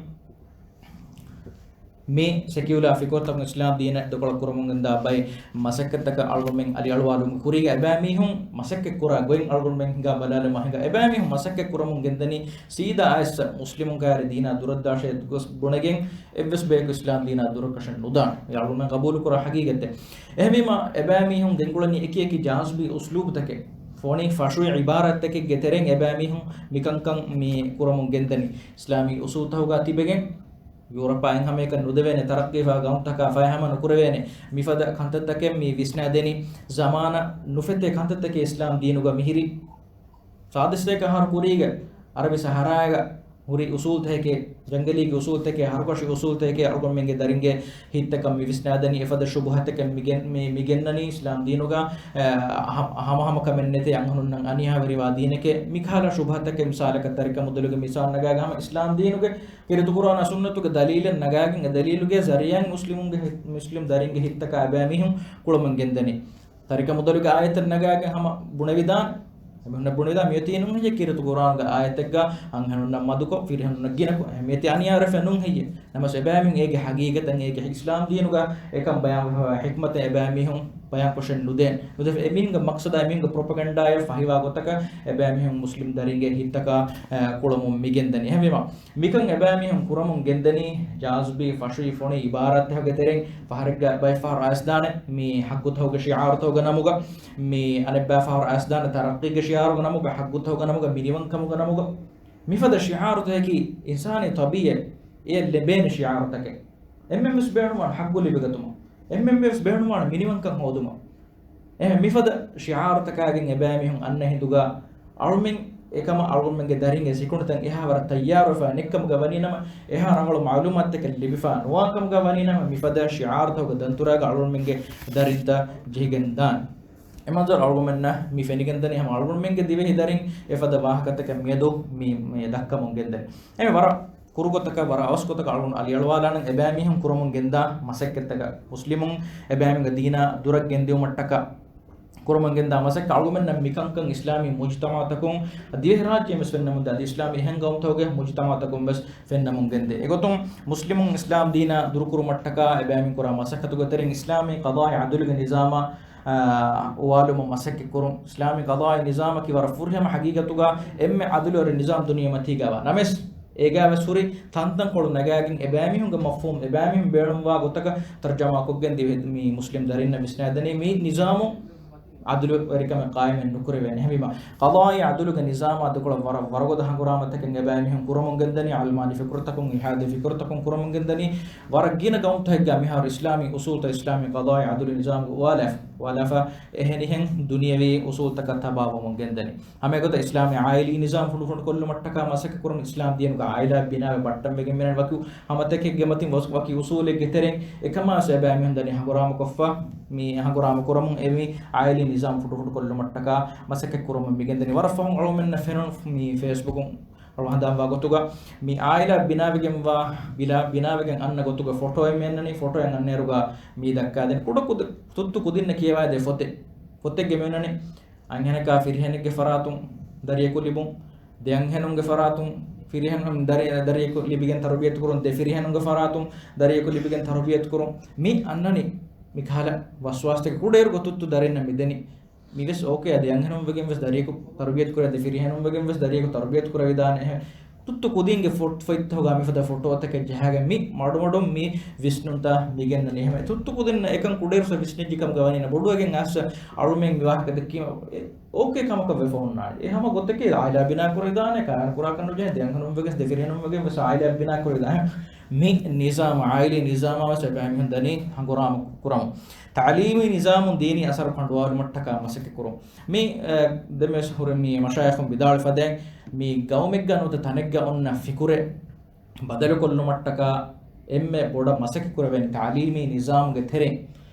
މި ސެކިއުލާ ފިކުރުތަކުން އިސްލާމް ދީނަށް ދަޚުލު ކުރަމުން ގެންދާ ބައެއް މަސައްކަތްތަކަށް އަޅުގަނޑުމެން އަލިއަޅުވާލުމުގެ ކުރީގަ އެބައިމީހުން މަސައްކަތް ކުރާ ގޮތް އަޅުގަނޑުމެން ހިނގާ ބަލާލުމާ ހިނގާ، އެބައިމީހުން މަސައްކަތް ކުރަމުން ގެންދަނީ ސީދާ އައިސް މުސްލިމުން ކައިރި ދީނާ ދުރަށްދާށޭ ގޮސް ބުނެގެން އެއްވެސް ބަޔަކު އިސްލާމް ދީނާ ދުރަކަށެއް ނުދާނެ. އެ އަޅުގަނޑުމެން ޤަބޫލުކުރާ ހަގީގަތެއް. އެހެންވީމާ، އެބައިމީހުން ގެންގުޅެނީ އެކި އެކި ޖާޒިބީ އުސްލޫބުތަކެއް. ފޮނި ފަށުވި ޢިބާރާތްތަކެއްގެ ތެރެއިން އެބައިމީހުން މިކަންކަން މި ކުރަމުން ގެންދަނީ. އިސްލާމީ އުސޫލުތަކުގަ ތިބެގެން، ޔޫރަޕާ އެހެން ހަމައެކަން ނުދެވޭނެ، ތަރައްޤީފަ ގައުމުތަކާ ފައިހަމަ ނުކުރެވޭނެ. މިފަދަ ކަންތައްތަކެއް މި ވިސްނާދެނީ. ޒަމާނަށް ނުފެތޭ ކަންތައްތަކެއް އިސްލާމް ދީނުގަ މިހިރީ. ސާދަ ސަތޭކަ އަހަރު ކުރީގަ އަރަބި ސަހަރާގަ ހުރި އުސޫލުތަކެކޭ، ޖަންގަލީގެ އުސޫލުތަކެކޭ، ހަރުކަށި އުސޫލުތަކެކޭ އަޅުގަނޑުމެންގެ ދަރިންގެ ހިތްތަކަށް މި ވިސްނާދެނީ. އެފަދަ ޝުބުހަތަކެއް މިގެން-، މި-، މިގެންނަނީ އިސްލާމް ދީނުގަ، އަ، ހަ-، ހަމަ ހަމަކަމެއް ނެތޭ، އަންހެނުންނަށް އަނިޔާވެރިވާ ދީނެކޭ. މިކަހަލަ ޝުބުހަތަކެއް މިސާލަކަށް ތަރިކަ މުދަލުގެ މިސާލު ނަގާގަ ހަމަ އިސްލާމް ދީނުގެ ކީރިތި ޤުރުއާނާ ސުންނަތުގެ ދަލީލެއް ނަގާގެން އެ ދަލީލުގެ ޒަރީޢާއިން މުސްލިމުންގެ ހި-، މުސްލިމް ދަރިންގެ ހިތްތަކާ އެބައިމީހުން ކުޅަމުން ގެންދަނީ. ތަރިކަ މުދަލުގެ އާޔަތެއް ނަގާގެން ހަމަ ބުނެވިދާނެ. އެމީހުންނަށް ބުނެވިދާނެ މިއޮތީ ނޫން ހެއްޔޭ ކީރިތި ޤުރުއާނުގެ އާޔަތެއްގަ އަންހެނުންނަށް މަދުކޮށް، ފިރިހެނުންނަށް ގިނަކޮށް، އެ މިއޮތީ އަނިޔާވެރި ނޫން ހެއްޔޭ؟ ނަމަވެސް އެބައިމީހުން އޭގެ ހަގީގަތަށް އޭގެ އިސްލާމް ދީނުގަ އެކަން ބަޔާންވެފައިވާ ޙިކްމަތެއް އެބައިމީހުން ބަޔާންކޮށެއް ނުދޭނެ. ނުދެފަ އެމީހުންގެ މަޤްޞަދާ އެމީހުންގެ ޕްރޮޕަގަންޑާއަށް ފަހިވާ ގޮތަކަށް އެބައިމީހުން މުސްލިމް ދަރިންގެ ހިތްތަކާ، އަ، ކުޅަމުން މިގެންދަނީ. އެހެންވީމަ މިކަން އެބައިމީހުން ކުރަމުން ގެންދަނީ ޖާޒިބީ، ފަށުވި، ފޮނި އިބާރާތްތަކުގެ ތެރެއިން. ފަހަރެއްގަ ބައެއް ފަހަރު އައިސްދާނެ މި ޙައްޤުތަކުގެ ޝިޢާރުތަކުގެ ނަމުގަ، މި އަނެއްބައި ފަހަރު އައިސްދާނެ ތަރައްޤީގެ ޝިޢާރުގެ ނަމުގަ، ޙައްޤުތަކުގެ ނަމުގަ، މިނިވަންކަމުގެ ނަމުގަ. މިފަދަ ޝިޢާރުތަކަކީ އިންސާނީ ޠަބީޢަތް އެއަށް ލެބޭނެ ޝިޢާރުތަކެއް. އެންމެން ވެސް ބޭނުންވާނެ ޙައްޤު ލިބިގަތުމަށް. އެންމެން ވެސް ބޭނުންވާނެ މިނިވަންކަން ހޯދުމަށް. އެހެން މިފަދަ ޝިޢާރުތަކާގެން އެބައިމީހުން އަންނަ ހިނދުގަ އަޅުމެން އެކަމަށް އަޅުގަނޑުމެންގެ ދަރިންގެ ސިކުނޑިތައް އެހާވަރަށް ތައްޔާރުވެފަ ނެތްކަމުގަ ވަނީ ނަމަ، އެހާ ރަނގަޅު މަޢުލޫމާތުތަކެއް ލިބިފަ ނުވާކަމުގަ ވަނީ ނަމަ، މިފަދަ ޝިޢާރުތަކުގެ ދަންތުރާގަ އަޅުގަނޑުމެންގެ ދަރިންތައް ޖެހިގެން ދާނެ. އެމަންޒަރު އަޅުގަނޑުމެންނަށް މި ފެނިގެންދަނީ ހަމަ އަޅުގަނޑުމެންގެ ދިވެހި ދަރިން އެފަދަ ވާހަކަތަކެއް މިއަދު މި، މި ދައްކަމުން ގެންދަނީ. އެމެ ވަރަށް ކުރުގޮތަކަށް ވަރަށް އަވަސްގޮތަކަށް އަޅުގަނޑު އަލިއަޅުވާލާނަން އެބައިމީހުން ކުރަމުން ގެންދާ މަސައްކަތްތަކަށް. މުސްލިމުން އެބައިމީހުންގެ ދީނާ ދުރަށް ގެންދިއުމަށްޓަކާ ކުރަމުން ގެންދާ މަސައްކަތް އަޅުގަނޑުމެންނަށް މިކަންކަން އިސްލާމީ މުޖުތަމަޢުތަކުން ދިވެހިރާއްޖެ ވެސް ފެންނަމުން ދޭ. އަދި އިސްލާމީ އެހެން ގައުމުތަކުގެ މުޖުތަމަޢުތަކުން ވެސް ފެންނަމުން ގެންދޭ. އެގޮތުން މުސްލިމުން އިސްލާމް ދީނާ ދުރުކުރުމަށްޓަކާ އެބައިމީހުން ކުރާ މަސައްކަތުގެ ތެރެއިން އިސްލާމީ ޤަޟާއީ ޢަދުލުގެ ނިޒާމާ އާ، އުވާލުމަށް މަސައްކަތްކުރުން. އިސްލާމީ ޤަޟާއީ ނިޒާމަކީ ވަރަށް ފުރިހަމަ ޙަޤީޤަތުގަ އެންމެ ޢަދުލުވެރި ނިޒާމް ދުނިޔެމަތީގަވާ ނަމަވެސް، އޭގަވެސް ހުރި ތަންތަންކޮޅު ނަގާގެން އެބައިމީހުންގެ މަފްހޫމް، އެބައިމީހުން ބޭނުންވާ ގޮތަކަށް ތަރްޖަމާކޮށްގެން ދިވެ-، މި މުސްލިމް ދަރިންނަށް ވިސްނާދެނީ މި ނިޒާމު ޢަދުލުވެރިކަމެއް ޤާއިމެއް ނުކުރެވޭނެ. އެހެންވީމަ، ޤަޟާއީ ޢަދުލުގެ ނިޒާމާ ދެކޮޅަށް ވަރަށް ވަރުގަދަ ހަނގުރާމަތަކެއް އެބައިމީހުން ކުރަމުން ގެންދަނީ، ޢަލްމާނީ ފިކުރުތަކުން، އިލްޙާދީ ފިކުރުތަކުން ކުރަމުން ގެންދަނީ، ވަރަށް ގިނަ ގައުމުތަކެއްގަ މިހާރު އިސްލާމީ އުސޫލުތައް އިސްލާމީ ޤަޟާއީ ޢަދުލު ނިޒާމުގަ އުވާލާފަ، އުވާލާފަ އެހެނިހެން ދުނިޔަވީ އުސޫލުތަކަށް ތަބާވަމުން ގެންދަނީ. ހަމައެގޮތަށް އިސްލާމީ ޢާއިލީ ނިޒާމް ފުނޑުފުނޑުކޮށްލުމަށްޓަކާ މަސައްކަތް ކުރަން އިސްލާމް ދީނުގެ ޢާއިލާ ބިނާވެ ބައްޓަންވެގެން މިނަން ވަކި ހަމަތަކެއްގެ މަތިން ވަކި އުސޫލެއްގެ ތެރެއިން އެކަމާސް އެބައިމީހުން ދަނީ ހަނގުރާމަކޮށްފަ، މި ހަނގުރާމަ ކުރަމުން އެ މި ޢާއިލީ ނިޒާމް ފުނޑުފުނޑުކޮށްލުމަށްޓަކާ މަސައްކަތް ކުރަމުން މިގެންދަނީ. ވަރަށް ފަހުން އަޅުމެންނަށް ފެނުނު މި ފޭސްބުކުން އަޅު ހަނދާންވާ ގޮތުގަ މި ޢާއިލާ ބިނާވެގެންވާ، ބިލާ-، ބިނާވެގެން އަންނަ ގޮތުގެ ފޮޓޯއެއް މިއަންނަނީ. ފޮޓޯއެއް އަންނައިރުގަ މީ ދައްކާދެން ކުޑަ ކުދި-، ތުއްތު ކުދިންނަށް ކިޔަވާދޭ ފޮތެއް. ފޮތެއްގެ މިއޮންނަނީ އަންހެނަކާ ފިރިހެނެއްގެ ފަރާތުން ދަރިޔަކު ލިބުން، ދެ އަންހެނުންގެ ފަރާތުން ފިރިހެނުން ދަރި-، ދަރިޔަކު ލިބިގެން ތަރުބިޔަތު ކުރުން، ދެ ފިރިހެނުންގެ ފަރާތުން ދަރިޔަކު ލިބިގެން ތަރުބިޔަތު ކުރުން، މި އަންނަނީ މި ކަހަލަ ވަސްވާސްތަކެއް. ކުޑައިރުގަ ތުއްތު ދަރިންނަށް މިދެނީ. މިވެސް އޯކޭ، އަދި އަންހެނުން ވެގެން ވެސް ދަރިޔަކު ތަރުބިޔަތު ކުރޭ، އަދި ފިރިހެނުން ވެގެން ވެސް ދަރިޔަކު ތަރުބިޔަތު ކުރެވިދާނެ. އެހެން ތުއްތު ކުދިންގެ ފޮ-، ފޮތްތަކުގަ މިފަދަ ފޮޓޯތަކެއް ޖަހާގެން މި މަޑުމަޑުން މި ވިސްނުންތައް މިގެންނަނީ. އެހެން ތުއްތު ކުދިންނަށް އެކަން ކުޑައިރު ވިސްނިއްޖެ ކަމުގަ ވަނީ ނަ ބޮޑުވެގެން އައިސް އަޅުމެން މި ވާހަކަ ދެއްކީމަ އެ އޯކޭ ކަމަކަށް ވެފަ ހުންނާނެ. އެ ހަމަ ގޮތެކޭ ޢާއިލާ ބިނާ ކުރެވިދާނެ، ކާރަން ކުރާކަށް ނުޖެހޭ، ދެ އަންހެނުން ވެގެން ދެ ފިރިހެނުން ވެގެން ވެސް ޢާއިލާ ބިނާ ކުރެވިދާނެ. މި ނިޒާމު، ޢާއިލީ ނިޒާމާ ވެސް އެބައިމީހުން ދަނީ ހަނގުރާމަ ކުރަމުން. ތަޢުލީމީ ނިޒާމުން ދީނީ އަސަރު ކަނޑުއަޅުއްވުމަށްޓަކާ މަސައްކަތް ކުރުން. މި، އެ، ދެން ވެސް ހުރި މި މަޝާއިޚުން ވިދާޅުވި ފަދައިން މި ގައުމެއްގަ ނުވަތަ ތަނެއްގަ އޮންނަ ފިކުރެއް ބަދަލުކޮށްލުމަށްޓަކާ އެންމެ ބޮޑަށް މަސައްކަތް ކުރެވޭނީ ތަޢުލީމީ ނިޒާމުގެ ތެރެއިން.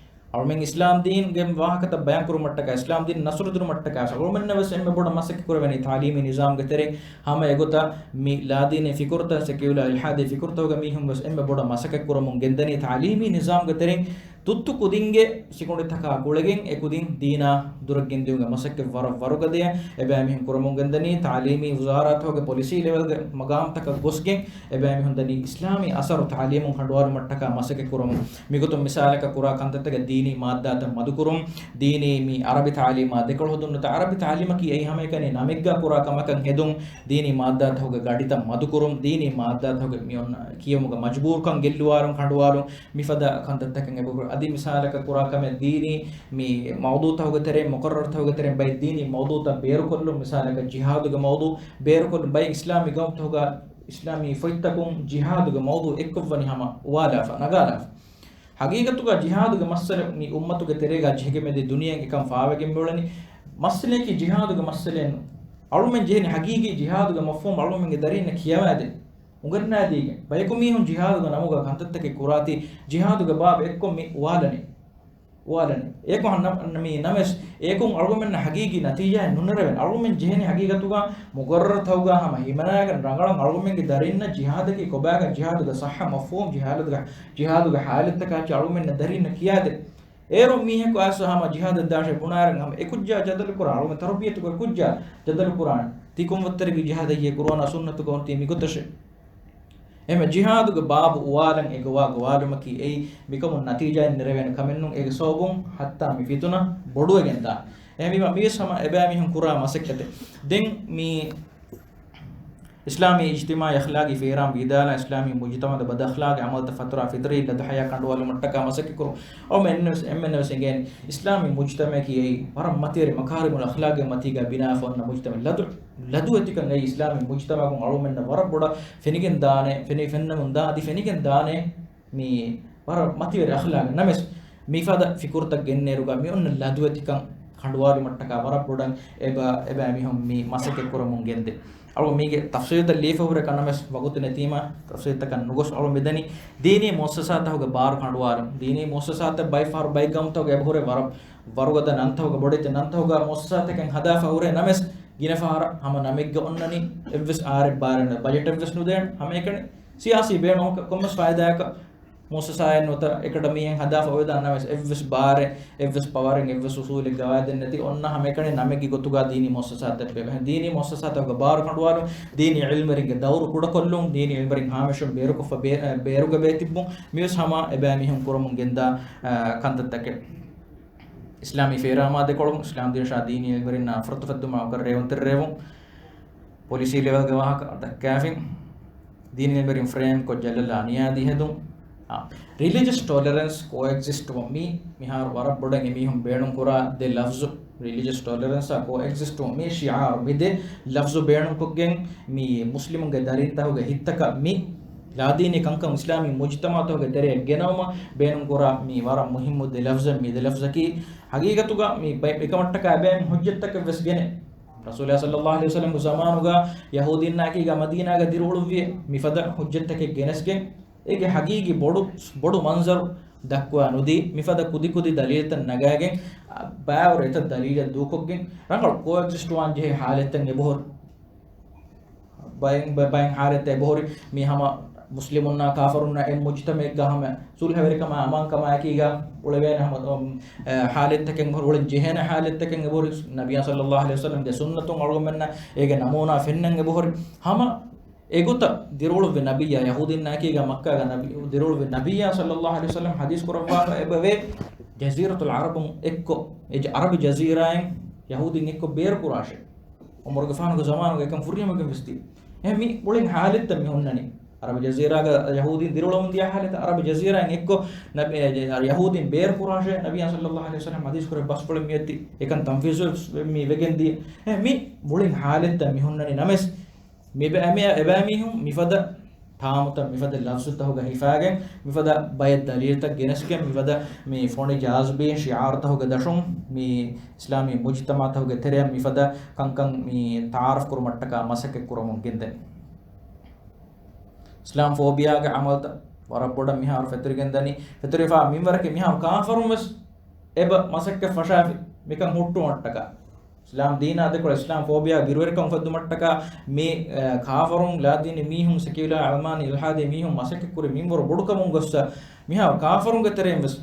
އަޅުމެން އިސްލާމް ދީންގެ ވާހަކަތައް ބަޔާން ކުރުމަށްޓަކާ، އިސްލާމް ދީން ނަސްރު ދިނުމަށްޓަކާ، އަޅުމެންނަށް ވެސް އެންމެ ބޮޑަށް މަސައްކަތް ކުރެވޭނީ ތަޢުލީމީ ނިޒާމުގެ ތެރެއިން. ހަމަ އެގޮތަށް މި ލާދީނީ ފިކުރުތައް، ސެކިއުލާ އިލްޙާދީ ފިކުރުތަކުގެ މީހުން ވެސް އެންމެ ބޮޑަށް މަސައްކަތް ކުރަމުން ގެންދަނީ ތަޢުލީމީ ނިޒާމުގެ ތެރެއިން. ތުއްތު ކުދިންގެ ސިކުނޑިތަކާ ގުޅިގެން އެ ކުދިން ދީނާ ދުރަށް ގެންދިއުމުގެ މަސައްކަތް ވަރަށް ވަރުގަދަޔަށް އެބައިމީހުން ކުރަމުން ގެންދަނީ. ތަޢުލީމީ ވުޒާރާތުގެ ޕޮލިސީ ލެވެލްގެ މަގާމްތަކަށް ގޮސްގެން އެބައިމީހުން ދަނީ އިސްލާމީ އަސަރު ތަޢުލީމުން ކަނޑުއަޅުމަށްޓަކާ މަސައްކަތް ކުރަމުން. މިގޮތުން މިސާލަކަށް ކުރާ ކަންތައްތަކެއް ދީނީ މާއްދާތައް މަދުކުރުން، ދީނީ މި ޢަރަބި ތަޢުލީމާ ދެކޮޅު ހެދުން ނުވަތަ ޢަރަބި ތަޢުލީމަކީ އެއީ ހަމައެކަނި ނަމެއްގަ ކުރާ ކަމަކަށް ހެދުން، ދީނީ މާއްދާތަކުގެ ގަޑިތައް މަދުކުރުން، ދީނީ މާއްދާތަކުގެ މި އޮންނަ ކިޔެވުމުގެ މަޖުބޫރުކަން ގެއްލުވާލުން ކަނޑުއަޅުން، މިފަދަ ކަންތައްތަކެއް އެބަ ކުރޭ. އަދި މިސާލަކަށް ކުރާ ކަމެއް ދީނީ މި މައުޟޫޢުތަކުގެ ތެރެއިން، މުޤައްރަރުތަކުގެ ތެރެއިން ބައެއް ދީނީ މައުޟޫޢުތައް ބޭރުކޮށްލުން، މިސާލަކަށް ޖިހާދުގެ މައުޟޫޢު ބޭރުކޮށްލުން. ބައެއް އިސްލާމީ ގައުމުތަކުގަ އިސްލާމީ ފޮތްތަކުން ޖިހާދުގެ މައުޟޫޢު އެއްކޮށްވަނީ ހަމަ އުވާލާފަ، ނަގާލާފަ. ހަގީގަތުގަ ޖިހާދުގެ މައްސަލަ މި އުއްމަތުގެ ތެރޭގަ ޖެހިގެން މިދިޔަ ދުނިޔެއިން އެކަން ފާވެގެން މިއުޅެނީ. މައްސަލައަކީ ޖިހާދުގެ މައްސަލައެއް ނޫން. އަޅުމެން ޖެހެނީ ހަގީގީ ޖިހާދުގެ މަފްހޫމް އަޅުމެންގެ ދަރީންނަށް ކިޔަވާދޭ، އުނގަންނާދީގެން. ބަޔަކު މީހުން ޖިހާދުގެ ނަމުގަ ކަންތައްތަކެއް ކުރާތީ، ޖިހާދުގެ ބާބު އެއްކޮށް މި އުވާލަނީ. އުވާލަނީ. އޭކު ހަން-، ނަ-، މި ނަމަވެސް، އޭކުން އަޅުގަނޑުމެންނަށް ހަގީގީ ނަތީޖާއެއް ނުނެރެވޭނެ. އަޅުގަނޑުމެން ޖެހެނީ ހަގީގަތުގަ މުގައްރަރުތަކުގަ ހަމަ ހިމަނާގެން ރަނގަޅަށް އަޅުގަނޑުމެންގެ ދަރީންނަށް ޖިހާދަކީ ކޮބާކަން، ޖިހާދުގެ ޞައްޙަ މަފްހޫމް، ޖިހާދުގެ، ޖިހާދުގެ ޙާލަތްތަކާ އަޅުގަނޑުމެންނަށް ދަރީންނަށް ކިޔާދޭ. އޭރު މީހަކު އައިސް ހަމަ ޖިހާދަށް ދާށޭ ބުނާއިރު ހަމަ އެކުއްޖާ ޖަދަލު ކުރާ، އަޅުގަނޑު ތަރުބިޔަތުގަ އެކުއްޖާ ޖަދަލު ކުރާނެ. ތީ ކޮން ވައްތަރެއްގެ ޖިހާދެއް ކުރާނަ ސުންނަތުގަ އޮންތީ މިގޮތަށޭ. އެހެންވެ ޖިހާދުގެ ބާބު އުވާލަން އެ ގޮވާ ގޮވާލުމަކީ އެއީ މިކަމުން ނަތީޖާއެއް ނެރެވޭނެ ކަމެއް ނޫން. އޭގެ ސަބަބުން ހައްތާ މި ފިތުނަ ބޮޑުވެގެން ދާނެ. އެހެންވީމަ މިވެސް ހަމަ އެބައިމީހުން ކުރާ މަސައްކަތެއް. ދެން މި އިސްލާމީ އިޖްތިމާޢީ އަޚްލާޤީ ފޭރާން ވީދާލާ، އިސްލާމީ މުޖްތަމަޢުގެ ބަދް އަޚްލާޤީ ޢަމަލުތައް ފަތުރާ ފިޠުރީ ލަދު ޙަޔާ ކަނޑުވާލުމަށްޓަކާ މަސައްކަތް ކުރުން. އަޅުމެން އެންމެންނަށް ވެސް އެނގޭނެ އިސްލާމީ މުޖްތަމަޢަކީ އެއީ ވަރަށް މަތިވެރި މަކާރިމުލް އަޚްލާޤްގެ މަތީގަ ބިނާވެފަ އޮންނަ މުޖްތަމަޢެއް. ލަދު، ލަދުވެތިކަން އެއީ އިސްލާމީ މުޖްތަމަޢުން އަޅުމެންނަށް ވަރަށް ބޮޑަށް ފެނިގެން ދާނެ، ފެނި، ފެންނަމުން ދާ، އަދި ފެނިގެން ދާނެ މި ވަރަށް މަތިވެރި އަޚްލާޤެއް. ނަމަވެސް، މިފަދަ ފިކުރުތައް ގެންނޭރުގަ މި އޮންނަ ލަދުވެތިކަން ކަނޑުވާލުމަށްޓަކާ ވަރަށް ބޮޑަށް އެބަ، އެބައިމީހުން މި މަސައްކަތް ކުރަމުން ގެންދޭ. އަޅު މީގެ ތަފްސީލްތައް ލިޔެފަ ހުރެ ކަންނަމެސް ވަގުތު ނެތީމަ ތަފްސީލްތަކަށް ނުގޮސް އަޅު މިދަނީ ދީނީ މުއައްސަސާތަކުގެ ބާރު ކަނޑުވާލުން. ދީނީ މުއައްސަސާތައް ބައެއް ފަހަރު ބައެއް ގައުމުތަކުގަ އެބަހުރޭ ވަރަށް ވަރުގަދަ ނަންތަކުގަ ބޮޑެތި ނަންތަކުގަ މުއައްސަސާތަކެއް ހަދާފަ ހުރޭ ނަމަވެސް ގިނަ ފަހަރަށް ހަމަ ނަމެއްގަ އޮންނަނީ އެއްވެސް އާރެއް ބާރެއް ނު، ބަޖެޓެއްވެސް ނުދޭނެ ހަމައެކަނި. ސިޔާސީ ބޭނުން ކޮ-، ކޮންމެސް ފައިދާއަކަށް މުއައްސަސާއެއް ނުވަތަ އެކަޑަމީއެއް ހަދާފަ އޮވެދާނެ ނަމަވެސް އެއްވެސް ބާރެއް، އެއްވެސް ޕަވަރެއް، އެއްވެސް އުސޫލެއް ގަވާއިދެއް ނެތި އޮންނަ ހަމައެކަނި ނަމެއްގެ ގޮތުގަ ދީނީ މުއައްސަސާތައް ބޭއްވޭ. ދީނީ މުއައްސަސާތަކުގެ ބާރު ކަނޑުވާލުން، ދީނީ ޢިލްމުވެރިންގެ ދައުރު ކުޑަކޮށްލުން، ދީނީ ޢިލްމުވެރިން ހާމަށުން ބޭރުކޮށްފަ ބޭ-، އަ، ބޭރުގަ ބޭތިއްބުން، މިވެސް ހަމަ އެބައިމީހުން ކުރަމުން ގެންދާ، އަ، ކަންތައްތަކެއް. އިސްލާމީ ފޭރާ މާ ދެކޮޅުން، އިސްލާމް ދީނަށާ ދީނީ ޢިލްމުވެރިންނާ ނަފްރަތު ފެއްދުމާ އޮކަރި ރޭވުންތެރި ރޭވުން، ޕޮލިސީ ލެވެލްގެ ވާހަކަ ދައްކާފިން، ދީނީ ޢިލްމުވެރިން ފްރޭމް ކޮށް ޖަލަށްލާ ނިޔާދީ ހެދުން. އާ، ރިލިޖަސް ޓޮލެރެންސް ކޯއެގްޒިސްޓް ވުން މީ މިހާރު ވަރަށް ބޮޑަށް އެމީހުން ބޭނުން ކުރާ ދެ ލަފްޒު. ރިލިޖަސް ޓޮލެރެންސާ ކޯއެގްޒިސްޓް ވުން މީ ޝިޢާރު. މި ދެ ލަފްޒު ބޭނުންކޮށްގެން މި މުސްލިމުންގެ ދަރިންތަކުގެ ހިތްތަކަށް މި ލާދީނީ ކަންކަން އިސްލާމީ މުޖްތަމަޢުތަކުގެ ތެރެއަށް ގެނައުމަށް ބޭނުންކުރާ މި ވަރަށް މުހިއްމު ދެ ލަފްޒެއް. މި ދެ ލަފްޒަކީ ހަގީގަތުގަ މި ބައި-، އެކަމަށްޓަކާ އެބައިމީހުން ޙުއްޖަތްތަކެއް ވެސް ގެނެ. ރަސޫލާ ޞައްލައްލާހު ޢަލައިހި ވަސައްލަމްގެ ޒަމާނުގަ ޔަހޫދީންނާއެކީގަ މަދީނާގަ ދިރިއުޅުއްވި މިފަދަ ޙުއްޖަތްތަކެއް ގެނެސްގެން، އޭގެ ހަގީގީ ބޮޑު، ބޮޑު މަންޒަރު ދައްކުވާ ނުދީ، މިފަދަ ކުދިކުދި ދަލީލްތައް ނަގާގެން، އަ، ބައިވަރު އެތައް ދަލީލެއް ދޫކޮށްގެން، ރަނގަޅު ކޯއެގްޒިސްޓް ވާން ޖެހޭ ޙާލަތްތައް އެބަހުރި. ބައެއް، ބަ-، ބައެއް ޙާލަތްތައް އެބަހުރި. މި ހަމަ މުސްލިމުންނާ ކާފަރުންނާ އެއް މުޖްތަމަޢެއްގަ ހަމަ ސުލްހަވެރިކަމާ އަމާންކަމާއެކީގަ އުޅެވޭނެ ހަމަ، އު، އެ، ޙާލަތްތަކެއް އެބަހުރި، އުޅެން ޖެހޭނެ ޙާލަތްތަކެއް އެބަހުރި. ނަބިއްޔާ ޞައްލައްލާހު ޢަލައިހި ވަސައްލަމްގެ ސުންނަތުން އަޅުގަނޑުމެންނަށް އޭގެ ނަމޫނާ ފެންނަން އެބަހުރި. ހަމަ އެގޮތަށް ދިރިއުޅުއްވި ނަބިއްޔާ، ޔަހޫދީންނާއެކީގަ މައްކާގަ ނަބި-، ދިރިއުޅުއްވި ނަބިއްޔާ ޞައްލައްލާހު ޢަލައިހި ވަސައްލަމް ޙަދީޘް ކުރައްވާފަ އެބަވޭ، ޖަޒީރަތުލް ޢަރަބުން އެއްކޮށް، އެ ޖަ-، ޢަރަބި ޖަޒީރާއިން ޔަހޫދީން އެއްކޮށް ބޭރު ކުރާށޭ. ޢުމަރުގެފާނުގެ ޒަމާނުގަ އެކަން ފުރިހަމައިގެން ވެސް ތިބި. އެހެން މި މުޅިން ޙާލަތްތައް މި ހުންނަނީ. ޢަރަބި ޖަޒީރާގަ ޔަހޫދީން ދިރިއުޅެމުން ދިޔަ ޙާލަތަށް، ޢަރަބި ޖަޒީރާއިން އެއްކޮށް ނަބި-، އެ، ޔަހޫދީން ބޭރު ކުރާށޭ، ނަބިއްޔާ ޞައްލައްލާހު ޢަލައިހި ވަސައްލަމް ޙަދީޘް ކުރެއްވި ބަސްފުޅެއް މިއޮތީ. އެކަން ތަންފީޒު މި ވެގެން ދިޔަ. އެ، މި މުޅިން ޙާލަތްތައް މި ހުންނަނީ ނަމަވެސް، މި ބަ-، މި އެބައިމީހުން މިފަދަ ޓާމުތައް، މިފަދަ ލަފްޒުތަކުގަ ހިފާގެން، މިފަދަ ބައެއް ދަލީލްތައް ގެނެސްގެން، މިފަދަ މި ފޮނި ޖާޒިބީ ޝިޢާރުތަކުގެ ދަށުން، މި އިސްލާމީ މުޖްތަމަޢުތަކުގެ ތެރެއަށް މިފަދަ ކަންކަން މި ތަޢާރަފް ކުރުމަށްޓަކާ މަސައްކަތް ކުރަމުން ގެންދެން. އިސްލާމް ފޯބިއާގެ ޢަމަލުތައް ވަރަށް ބޮޑަށް މިހާރު ފެތުރިގެން ދަނީ، ފެތުރިފާ މިންވަރަކީ މިހާރު ކާފަރުން ވެސް އެބަ މަސައްކަތް ފަށާފި މިކަން ހުއްޓުމަށްޓަކާ. އިސްލާމް ދީނާ ދެކޮޅަށް އިސްލާމް ފޯބިއާ ބިރުވެރިކަން އުފެއްދުމަށްޓަކާ މި، އަ، ކާފަރުން، ލާދީނީ މީހުން، ސެކިއުލާ، ޢަލްމާނީ، އިލްޙާދީ މީހުން މަސައްކަތްކުރި މިންވަރު ބޮޑުކަމުން ގޮއްސަ، މިހާރު ކާފަރުންގެ ތެރެއިން ވެސް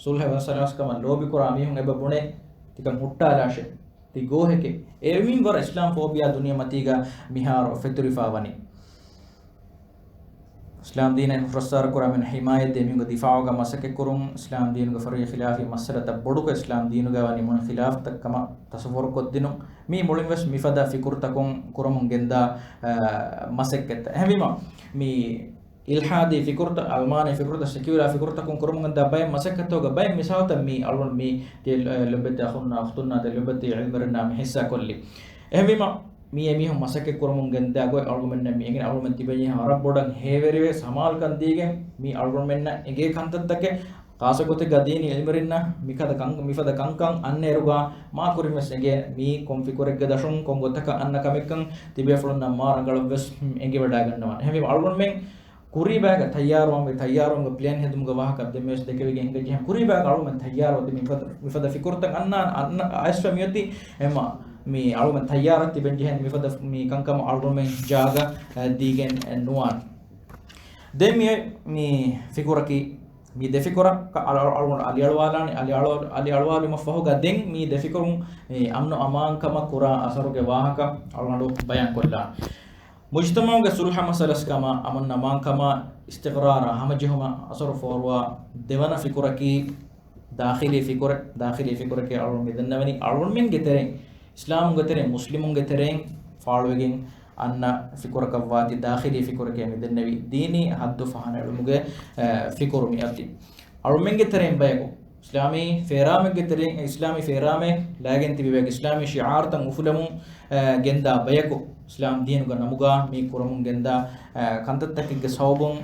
ސުލްހަ މަސައްކަތް ކަމަށް ލޯބިކުރާ މީހުން އެބަ ބުނޭ ތިކަން ހުއްޓާލާށޭ. ތި ގޯހެކޭ. އެ މިންވަރަށް އިސްލާމް ފޯބިއާ ދުނިޔެމަތީގަ މިހާރު ފެތުރިފާ ވަނީ. އިސްލާމް ދީނަށް ހުރަސްއާރު ކުރާ މީހުން ޙިމާޔަތްދޭ މީހުންގެ ދިފާޢުގަ މަސައްކަތްކުރުން، އިސްލާމް ދީނުގެ ފަރުޢީ ޚިލާފީ މައްސަލަތައް ބޮޑުކޮށް، އިސްލާމް ދީނުގަ ވަނީ މުޅިން ޚިލާފުތައް ކަމަށް ތަޞައްވަރުކޮށްދިނުން، މީ މުޅިންވެސް މިފަދަ ފިކުރުތަކުން ކުރަމުން ގެންދާ، އަ، މަސައްކަތްތައް. އެހެންވީމަ، މި އިލްޙާދީ ފިކުރުތައް، ޢަލްމާނީ ފިކުރުތައް، ސެކިއުލާ ފިކުރުތަކުން ކުރަމުން ގެންދާ ބައެއް މަސައްކަތްތަކުގެ ބައެއް މިސާލުތައް މި އަޅުގަނޑު މި ލޮބެތި އަޚުންނާ އުޚްތުންނާ ދެ ލޮބެތި ޢިލްމުވެރިންނާ މި ހިއްސާކޮށްލީ. އެހެންވީމަ، މީ އެމީހުން މަސައްކަތް ކުރަމުން ގެންދާ ގޮތް އަޅުގަނޑުމެންނަށް މި އެނގެން އަޅުގަނޑުމެން ތިބެނީ ހަމަ ވަރަށް ބޮޑަށް ހޭވެރިވެ ސަމާލުކަން ދީގެން މި އަޅުގަނޑުމެންނަށް އެނގޭ ކަންތައްތަކެއް ޚާއްޞަ ގޮތެއްގަ ދީނީ އިލްމުވެރިންނަށް މިކަދަ ކަން، މިފަދަ ކަންކަން އަންނައިރުގަ މާ ކުރިން ވެސް އެނގޭ މީ ކޮން ފިކުރެއްގެ ދަށުން ކޮން ގޮތަކަށް އަންނަ ކަމެއްކަން ތިބޭފުޅުންނަށް މާ ރަނގަޅަށް ވެސް އެނގިވަޑައިގަންނަވާނެ. އެހެންވީމަ އަޅުގަނޑުމެން ކުރީ ބައިގަ ތައްޔާރުވަން، ތައްޔާރުވަންގެ ޕްލޭން ހެދުމުގެ ވާހަކަ ދެން ވެސް ދެކެވިގެން ހިނގައްޖެ. ކުރީ ބައިގަ އަޅުގަނޑު ތައްޔާރުވަތި މިފަދަ، މިފަދަ ފިކުރުތައް އަންނާ، އަންނަ އައިސްފަ މިއޮތީ. އެމަ މި އަޅުގަނޑު ތައްޔާރަށް ތިބެން ޖެހެން މިފަދަ މި ކަންކަމަށް އަޅުގަނޑުމެން ޖާގަ، އަ، ދީގެން ނުވާނެ. ދެން މި، މި ފިކުރަކީ މި ދެ ފިކުރަކަށް އަޅު، އަޅު، އަޅުގަނޑު އަލިއަޅުވާލާނެ، އަލިއަޅު، އަލިއަޅުވާލުމަށް ފަހުގަ ދެން މި ދެ ފިކުރުން މި އަމްނު އަމާންކަމަށް ކުރާ އަސަރުގެ ވާހަކަ އަޅުގަނޑު ބަޔާންކޮށްލާނެ. މުޖުތަމަޢުގެ ޞުލްޙަ މައްސަލަސް ކަމާ، އަމުން އަމާންކަމާ، އިސްތިޤްރާރާ ހަމަޖެހުމަށް އަސަރު ފޯރުވާ ދެވަނަ ފިކުރަކީ ދާޚިލީ ފިކުރެއް. ދާޚިލީ ފިކުރަކީ އަޅުގަނޑު މިދަންނަވަނީ އަޅުގަނޑުމެންގެ ތެރެއިން، އިސްލާމުގެ ތެރެއިން، މުސްލިމުންގެ ތެރެއިން ފާޅުވެގެން އަންނަ ފިކުރަކަށްވާތީ ދާޚިލީ ފިކުރެކޭ މިދެންނެވީ. ދީނީ ހައްދު ފަހަނައެޅުމުގެ، އެ، ފިކުރު މިއޮތީ. އަޅުމެންގެ ތެރެއިން ބަޔަކު އިސްލާމީ ފޭރާމެއްގެ ތެރެއިން، އިސްލާމީ ފޭރާމެއް ލައިގެން ތިބި ބަޔަކު، އިސްލާމީ ޝިޢާރުތައް އުފުލަމުން، އެ، ގެންދާ ބަޔަކު، އިސްލާމް ދީނުގަ ނަމުގަ މި ކުރަމުން ގެންދާ، އެ، ކަންތައްތަކެއްގެ ސަބަބުން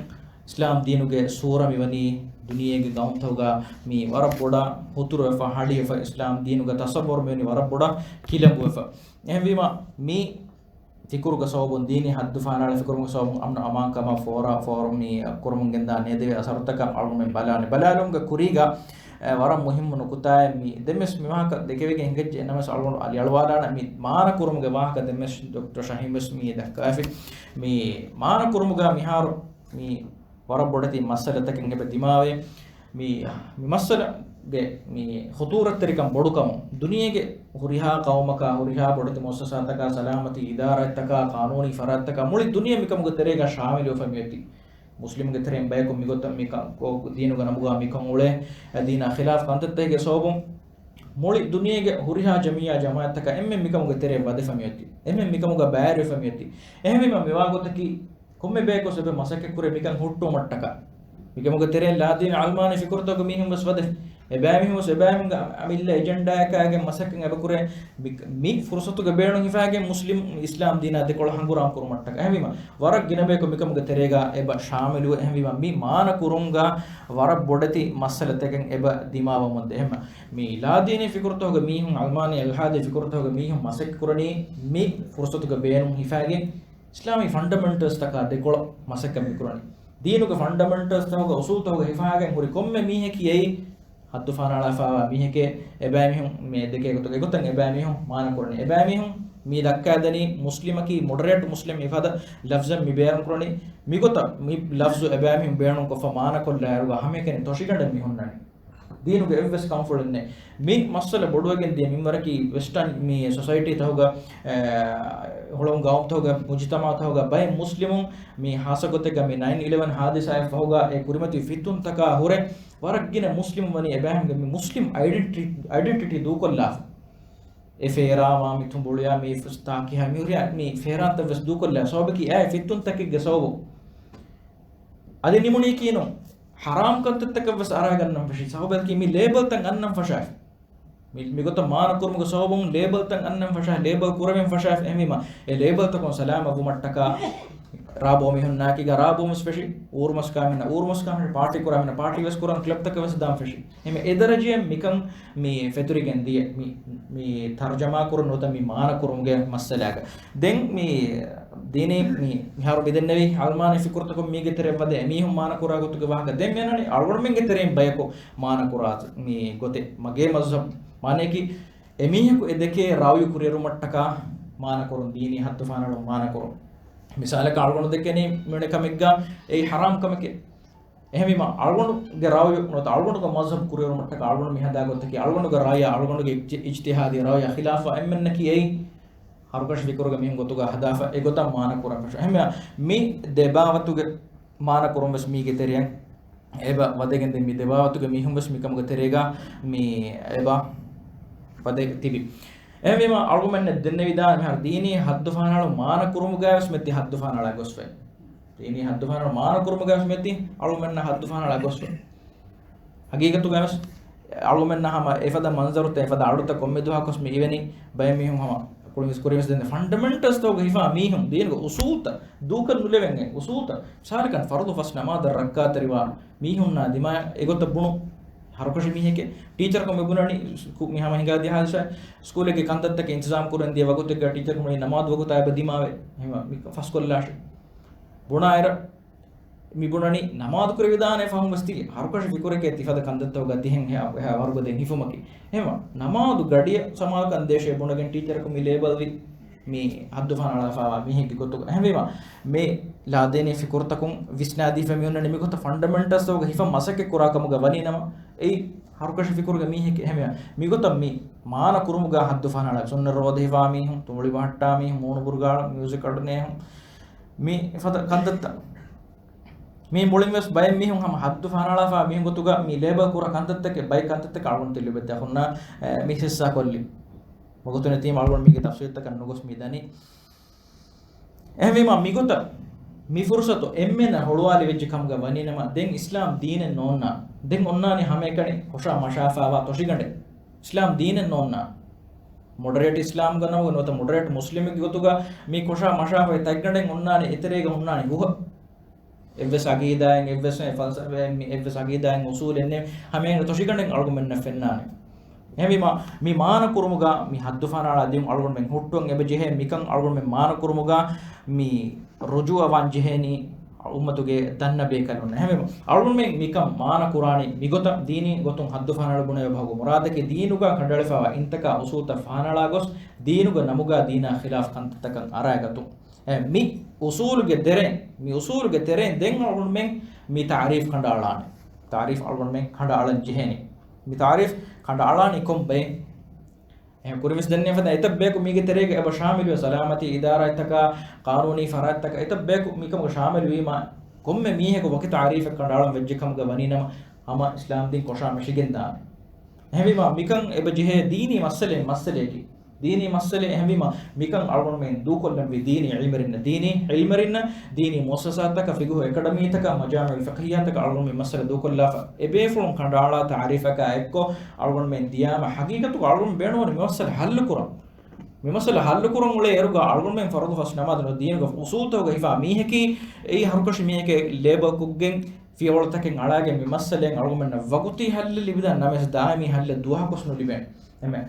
އިސްލާމް ދީނުގެ ސޫރަ މިވަނީ ދުނިޔޭގެ ގައުމުތަކުގަ މި ވަރަށް ބޮޑަށް ހުތުރުވެފަ، ހަޑިވެފަ، އިސްލާމް ދީނުގެ ތަޞައްވުރު މިވަނީ ވަރަށް ބޮޑަށް ކިލަނބުވެފަ. އެހެންވީމަ، މި ފިކުރުގެ ސަބަބުން، ދީނީ ހައްދު ފަހަނައަޅާ ފިކުރުގެ ސަބަބުން އަމްނު އަމާންކަމަށް ފޯރާ، ފޯރު މި ކުރަމުން ގެންދާ ނޭދެވޭ އަސަރުތަކަށް އަޅުގަނޑުމެން ބަލާނެ. ބަލާލުމުގެ ކުރީގަ، އެ، ވަރަށް މުހިއްމު ނުކުތާއެއް މި ދެންވެސް މި ވާހަކަ ދެކެވިގެން ހިނގައްޖެ. އެނަމަވެސް އަޅުގަނޑު އަލިއަޅުވާލާނަ މި މާނަ ކުރުމުގެ ވާހަކަ ދެންވެސް ޑޮކްޓަރ ޝަހީމް ވެސް މި ދައްކާފި. މި މާނަ ކުރުމުގަ މިހާރު މި ވަރަށް ބޮޑެތި މައްސަލަތަކެއް އެބަ ދިމާވޭ. މި، މި މައްސަލަގެ މި ޚުޠޫރަތްތެރިކަން ބޮޑުކަމުން ދުނިޔޭގެ ހުރިހާ ޤައުމަކާ، ހުރިހާ ބޮޑެތި މުއައްސަސާތަކާ، ސަލާމަތީ އިދާރާތަކާ، ޤާނޫނީ ފަރާތްތަކާ، މުޅި ދުނިޔެ މިކަމުގެ ތެރޭގަ ޝާމިލުވެފަ މިއޮތީ. މުސްލިމުގެ ތެރެއިން ބަޔަކު މިގޮތަށް މިކަން، ކޯ، ދީނުގަ ނަމުގަ މިކަން އުޅޭ، އެ ދީނާ ޚިލާފް ކަންތައްތަކެއްގެ ސަބަބުން މުޅި ދުނިޔޭގެ ހުރިހާ ޖަމިއްޔާ ޖަމާޢަތްތަކާ އެންމެން މިކަމުގެ ތެރެއަށް ވަދެފަ މިއޮތީ. އެންމެން މިކަމުގަ ބައިވެރިވެފަ މިއޮތީ. އެހެންވީމަ މިވާގޮތަކީ ކޮންމެ ބަޔަކުވެސް އެބަ މަސައްކަތްކުރޭ މިކަން ހުއްޓުވުމަށްޓަކާ. މިކަމުގެ ތެރެއިން ލާދީނީ ޢަލްމާނީ ފިކުރުތަކުގެ މީހުން ވެސް ވަދެ. އެބައިމީހުން ވެސް އެބައިމީހުންގެ އަމިއްލަ އެޖެންޑާއަކާގެން މަސައްކަތް އެބަ ކުރޭ. މި، މި ފުރުޞަތުގެ ބޭނުން ހިފާގެން މުސްލިމް އިސްލާމް ދީނާ ދެކޮޅަށް ހަނގުރާމަ ކުރުމަށްޓަކާ. އެހެންވީމަ ވަރަށް ގިނަ ބަޔަކު މިކަމުގެ ތެރޭގަ އެބަ ޝާމިލުވެ. އެހެންވީމަ މި މާނަ ކުރުމުގަ ވަރަށް ބޮޑެތި މައްސަލަތަކެއް އެބަ ދިމާވަމުންދޭ. އެހެންމަ މި ލާދީނީ ފިކުރުތަކުގެ މީހުން، އަލްމާނީ އިލްޙާދީ ފިކުރުތަކުގެ މީހުން މަސައްކަތް ކުރަނީ މި ފުރުޞަތުގެ ބޭނުން ހިފާގެން އިސްލާމީ ފަންޑަމެންޓަލްސްތަކާ ދެކޮޅަށް މަސައްކަތް މިކުރަނީ. ދީނުގެ ފަންޑަމެންޓަލްސްތަކުގެ އުސޫލުތަކުގެ ހިފާގެން ހުރި ކޮންމެ މީހަކީ އެއީ ހައްދު ފަހަނައަޅާފައިވާ މީހެކޭ. އެބައިމީހުން މި ދެކޭ ގޮތުގަ އެގޮތަށް އެބައިމީހުން މާނަ ކުރަނީ. އެބައިމީހުން މި ދައްކާދެނީ މުސްލިމަކީ މޮޑަރޭޓް މުސްލިމް މިފަދަ ލަފްޒެއް މި ބޭނުން ކުރަނީ. މިގޮތަށް މި ލަފްޒު އެބައިމީހުން ބޭނުންކޮށްފަ މާނަކޮށްލާއިރުގަ ހަމައެކަނި ތޮށިގަނޑެއް މި ހުންނަނީ. ދީނުގެ އެއްވެސް ކަންފުޅެއް ނެތް. މި މައްސަލަ ބޮޑުވެގެން ދިޔަ މިންވަރަކީ ވެސްޓަން މި ސޮސައިޓީތަކުގަ، އެ، ހުޅަނގު ގައުމުތަކުގަ، މުޖުތަމަޢުތަކުގަ ބައެއް މުސްލިމުން މި ހާއްސަ ގޮތެއްގަ މި ނައިން އިލެވެން ހާދިސާއަށް ފަހުގަ އެ ކުރިމަތިވި ފިތުންތަކާ ހުރެ ވަރަށް ގިނަ މުސްލިމުން ވަނީ އެބައިމީހުންގެ މި މުސްލިމް އައިޑެންޓި، އައިޑެންޓިޓީ ދޫކޮށްލާފަ. އެ ފޭރާ މާ މި ތުނބުޅިޔާ މި ފުސްތާކިހާ މި ހުރިހާ މި ފޭރާތައް ވެސް ދޫކޮށްލާ ސަބަބަކީ އެ ފިތުންތަކެއްގެ ސަބަބު. އަދި ނިމުނީކީ ނޫން. ޙަރާމް ކަންތައްތަކަށް ވެސް އަރާގަންނަން ފެށި. ސަބަބަކީ މި ލޭބަލްތައް އަންނަން ފަށާފި. މި، މިގޮތަށް މާނަ ކުރުމުގެ ސަބަބުން ލޭބަލްތައް އަންނަން ފަށާ، ލޭބަލް ކުރެވެން ފަށާފި. އެހެންވީމަ، އެ ލޭބަލްތަކުން ސަލާމަތް ވުމަށްޓަކާ ރާ ބޯ މީހުންނާކީގަ ރާ ބޯމަސް ފެށި، އޫރުމަސް ކާމެންނަ، އޫރުމަސް ކާމެން ޕާޓީ ކުރާމެންނަ، ޕާޓީ ވެސް ކުރަން ކްލަބްތަކަށް ވެސް ދާން ފެށި. އެމެ އެ ދަރަޖައެއް މިކަން މި ފެތުރިގެން ދިޔަ، މި، މި ތަރުޖަމާ ކުރުން ނުވަތަ މި މާނަ ކުރުމުގެ މައްސަލާގަ. ދެން މި ދީނީ މި މިހާރު މިދެންނެވި އަލްމާނީ ފިކުރުތަކުން މީގެ ތެރެއަށް ވަދެ އެމީހުން މާނަ ކުރާ ގޮތުގެ ވާހަކަ ދެން މިއަންނަނީ އަޅުގަނޑުމެންގެ ތެރެއިން ބަޔަކު މާނަ ކުރާ މި ގޮތެއް. މަގޭ މަޒްހަބް މާނަޔަކީ އެމީހަކު އެ ދެކޭ ރާވިޔު ކުރިއެރުމަށްޓަކާ މާނަ ކުރުން، ދީނީ ހައްދު ފަހަނައަޅުން މާނަ ކުރުން. މިސާލަކަށް އަޅުގަނޑު ދެކެނީ މިވެނި ކަމެއްގަ އެއީ ޙަރާމް ކަމެކޭ. އެހެންވީމަ، އަޅުގަނޑުގެ ރާވިޔު ނުވަތަ އަޅުގަނޑުގެ މަޒްހަބް ކުރިއެރުމަށްޓަކާ އަޅުގަނޑު މި ހަދާ ގޮތަކީ، އަޅުގަނޑުގެ ރާޔާ، އަޅުގަނޑުގެ އިޖްތި، އިޖްތިހާދީ ރާޔާ ޚިލާފަށް އެންމެންނަކީ އެއީ ހަރުކަށި ފިކުރުގެ މީހުން ގޮތުގަ ހަދާފަ، އެގޮތަށް މާނަ ކުރަން ފެށު. އެހެންވެ، މި ދެބާވަތުގެ މާނަ ކުރުން ވެސް މީގެ ތެރެއަށް އެބަ ވަދެގެން ދެން މި ދެބާވަތުގެ މީހުން ވެސް މިކަމުގެ ތެރޭގަ މި އެބަ ވަދެ ތިބި. އެހެންވީމަ، އަޅުގަނޑުމެންނަށް ދެންނެވިދާނެ މިހާރު ދީނީ ހައްދު ފަހަނައަޅު މާނަ ކުރުމުގައި ވެސް މެތި ހައްދު ފަހަނައަޅާ ގޮސްފައި. ދީނީ ހައްދު ފަހަނަ މާނަ ކުރުމުގައި ވެސް މެތި އަޅުމެންނަށް ހައްދު ފަހަނަ އަޅާ ގޮސްފަ. ހަގީގަތުގައި ވެސް އަޅުމެންނަށް ހަމަ އެފަދަ މަންޒަރުތައް، އެފަދަ އަޑުތައް ކޮންމެ ދުވަހަކު ވެސް މި އިވެނީ ބައެއް މީހުން ހަމަ ކުރިންވެސް، ކުރިންވެސް ދެން ފަންޑަމެންޓަލްސްތަކުގެ ހިފާ މީހުން، ދީނުގެ އުސޫލްތައް ދޫކޮށް ނުލެވެން އުސޫލްތައް، މިސާލަކަށް ފަރުޟު ފަސް ނަމާދަށް ރައްކާތެރިވާ މީހުންނާ ދިމާ އެގޮތަށް ބުނު. ހަރުކަށި މީހެކޭ. ޓީޗަރަކު މި ބުނަނީ، ސްކޫ-، މި ހަމަ ހިނގާދިޔަ ހާދިސާ، ސްކޫލެއްގެ ކަންތައްތަކެއް އިންތިޒާމް ކުރަން ދިޔަ ވަގުތެއްގަ ޓީޗަރަކު މި ނަމާދު ވަގުތާ އެބަ ދިމާވެ. އެހެންވީމަ މި ފަސްކޮށްލާށޭ. ބުނާއިރަށް މި ބުނަނީ ނަމާދު ކުރެވިދާނެ ފަހުން ވެސް ތި ހަރުކަށި ފިކުރެކޭ ތިފަދަ ކަންތައްތަކުގަ ދިހެން ހެ-، ހެ-، ވަރުގަދަ ހިފުމަކީ. އެހެންވީމަ ނަމާދު ގަޑިއަށް ސަމާލުކަން ދޭށޭ ބުނެގެން ޓީޗަރަކު މި ލޭބަލްވި މި ހައްދު ފަހަނަޅާފާވާ މީހެއްގެ ގޮތުގަ. އެހެންވީމަ މި ލާދޭނީ ފިކުރުތަކުން ވިސްނާދީފަ މި އޮންނަނީ މިގޮތަށް ފަންޑަމެންޓަލްސްތަކުގަ ހިފަން މަސައްކަތް ކުރާ ކަމުގަ ވަނީ ނަމަ، އެއީ ހަރުކަށި ފިކުރުގެ މީހެކޭ. އެހެންވީމަ މިގޮތަށް މި މާނަ ކުރުމުގަ ހައްދު ފަހަނަޅާ، ސުންނަ ރޯދަ ހިފާ މީހުން، ތުނބުޅި ބަހައްޓާ މީހުން، މޫނު ބުރުގާޅަ، މިއުޒިކް އަޑު ނޭހުން، މި ފަދަ ކަންތައްތައް. މީ މުޅިން ވެސް ބައެއް މީހުން ހަމަ ހައްދު ފަހަނަޅާފާ މީހުން ގޮތުގަ މި ލޭބަލް ކުރާ ކަންތައްތަކެއް، ބައެއް ކަންތައްތަކެއް އަޅުގަނޑު ތި ލިބެއްދާ ހުންނަ، އެ، މި ހިއްސާ ކޮށްލި. ވަގުތު ނެތީމަ އަޅުގަނޑު މީގެ ތަފްސީލްތަކަށް ނުގޮސް މި ދަނީ. އެހެންވީމަ މިގޮތަށް މި ފުރުސަތު އެންމެންނަށް ހޮޅުވާލި ވެއްޖެ ކަމުގަ ވަނީ ނަމަ، ދެން އިސްލާމް ދީނެއް ނޯންނާ. ދެން އޮންނާނެ ހަމައެކަނި ކޮށާ މަށާފާވާ ތޮށިގަނޑެއް. އިސްލާމް ދީނެއް ނޯންނާ. މޮޑަރޭޓް އިސްލާމްގަ ނަމަ ނުވަތަ މޮޑަރޭޓް މުސްލިމެއްގެ ގޮތުގަ މި ކޮށާ މަށާފައި ތަތްގަނޑެއް އޮންނާނެ އެތެރޭގަ ހުންނާނެ ހުހަށް. އެއްވެސް އަގީދާއެއް، އެއްވެސް ފަލްސަފާއެއް، މި އެއްވެސް އަގީދާއެއް އުސޫލެއް ނެތް. ހަމައެކަނި ތޮށިގަނޑެއް އަޅުގަނޑުމެންނަށް ފެންނާނެ. އެހެންވީމަ، މި މާނަ ކުރުމުގަ މި ހައްދު ފަހަނަޅާ ދިޔުން އަޅުގަނޑުމެން ހުއްޓުވަން އެބަ ޖެހޭ. މިކަން އަޅުގަނޑުމެން މާނަ ކުރުމުގަ މި ރުޖޫއަވާން ޖެހޭނީ އުއްމަތުގެ ދަންނަ ބޭކަލުންނަށް. އެހެންވީމަ، އަޅުގަނޑުމެން މިކަން މާނަ ކުރާނީ މިގޮތަށް ދީނީ ގޮތުން ހައްދު ފަހަނަޅު ބުނެވޭ ބަހުގެ މުރާދަކީ ދީނުގަ ކަނޑައެޅިފައިވާ އިންތަކާ އުސޫލްތައް ފަހަނަޅާ ގޮސް، ދީނުގެ ނަމުގަ ދީނާ ޚިލާފް ކަންތައްތަކަށް އަރާގަތުން. އެ، މި އުސޫލުގެ ތެރެއިން، މި އުސޫލުގެ ތެރެއިން ދެން އަޅުގަނޑުމެން މި ތާރީފް ކަނޑައަޅާނެ. ތާރީފް އަޅުގަނޑުމެން ކަނޑައަޅަން ޖެހޭނެ. މި ތާރީފް ކަނޑައަޅާނީ ކޮން ބައެއް؟ އެހެން ކުރިންވެސް ދެންނެވި ފަދަ އެތައް ބަޔަކު މީގެ ތެރޭގަ އެބަ ޝާމިލުވެ، ސަލާމަތީ އިދާރާތަކާ، ޤާނޫނީ ފަރާތްތަކާ އެތައް ބަޔަކު މިކަމުގަ ޝާމިލުވީމަ، ކޮންމެ މީހަކު ވަކި ތާރީފެއް ކަނޑައަޅަން ވެއްޖެ ކަމުގަ ވަނީ ނަމަ، ހަމަ އިސްލާމްދީން ކޮށާ މެށިގެންދާނެ. އެހެންވީމަ، މިކަން އެބަ ޖެހޭ ދީނީ މައްސަލައެއް، މައްސަލައެކޭ. ދީނީ މައްސަލައެއް. އެހެންވީމަ، މިކަން އަޅުގަނޑުމެން ދޫކޮށްލަންވީ ދީނީ ޢިލްމެރިންނަށް، ދީނީ ޢިލްމެރިންނަށް، ދީނީ މުއައްސަސާތަކަށް، ފިޤުހު އެކަޑަމީތަކަށް، މަޖާމިޢުލް ފިޤްހިއްޔާތަކަށް އަޅުގަނޑު މި މައްސަލަ ދޫކޮށްލާފަ. އެބޭފުޅުން ކަނޑައަޅާ ތާރީފަކާ އެއްކޮށް އަޅުގަނޑުމެން ދިޔާމަ، ޙަޤީޤަތުގަ އަޅުގަނޑު ބޭނުންވަނީ މި މައްސަލަ ޙައްލުކުރަން. މި މައްސަލަ ޙައްލުކުރަން އުޅޭ އިރުގަ އަޅުގަނޑުމެން ފަރުޟު ފަސް ނަމާދު ދީނުގެ އުސޫލުތަކުގަ ހިފާ މީހަކީ، އެއީ ހަރުކަށި މީހެކޭ ލޭބަލްކޮށްގެން ފިޔަވަޅުތަކެއް އަޅާގެން މި މައްސަލައިން އަޅުގަނޑުމެންނަށް ވަގުތީ ޙައްލެއް ލިބިދާނެ ނަމަވެސް، ދާއިމީ ޙައްލެއް ދުވަހަކުވެސް ނުލިބޭނެ. އެމެ،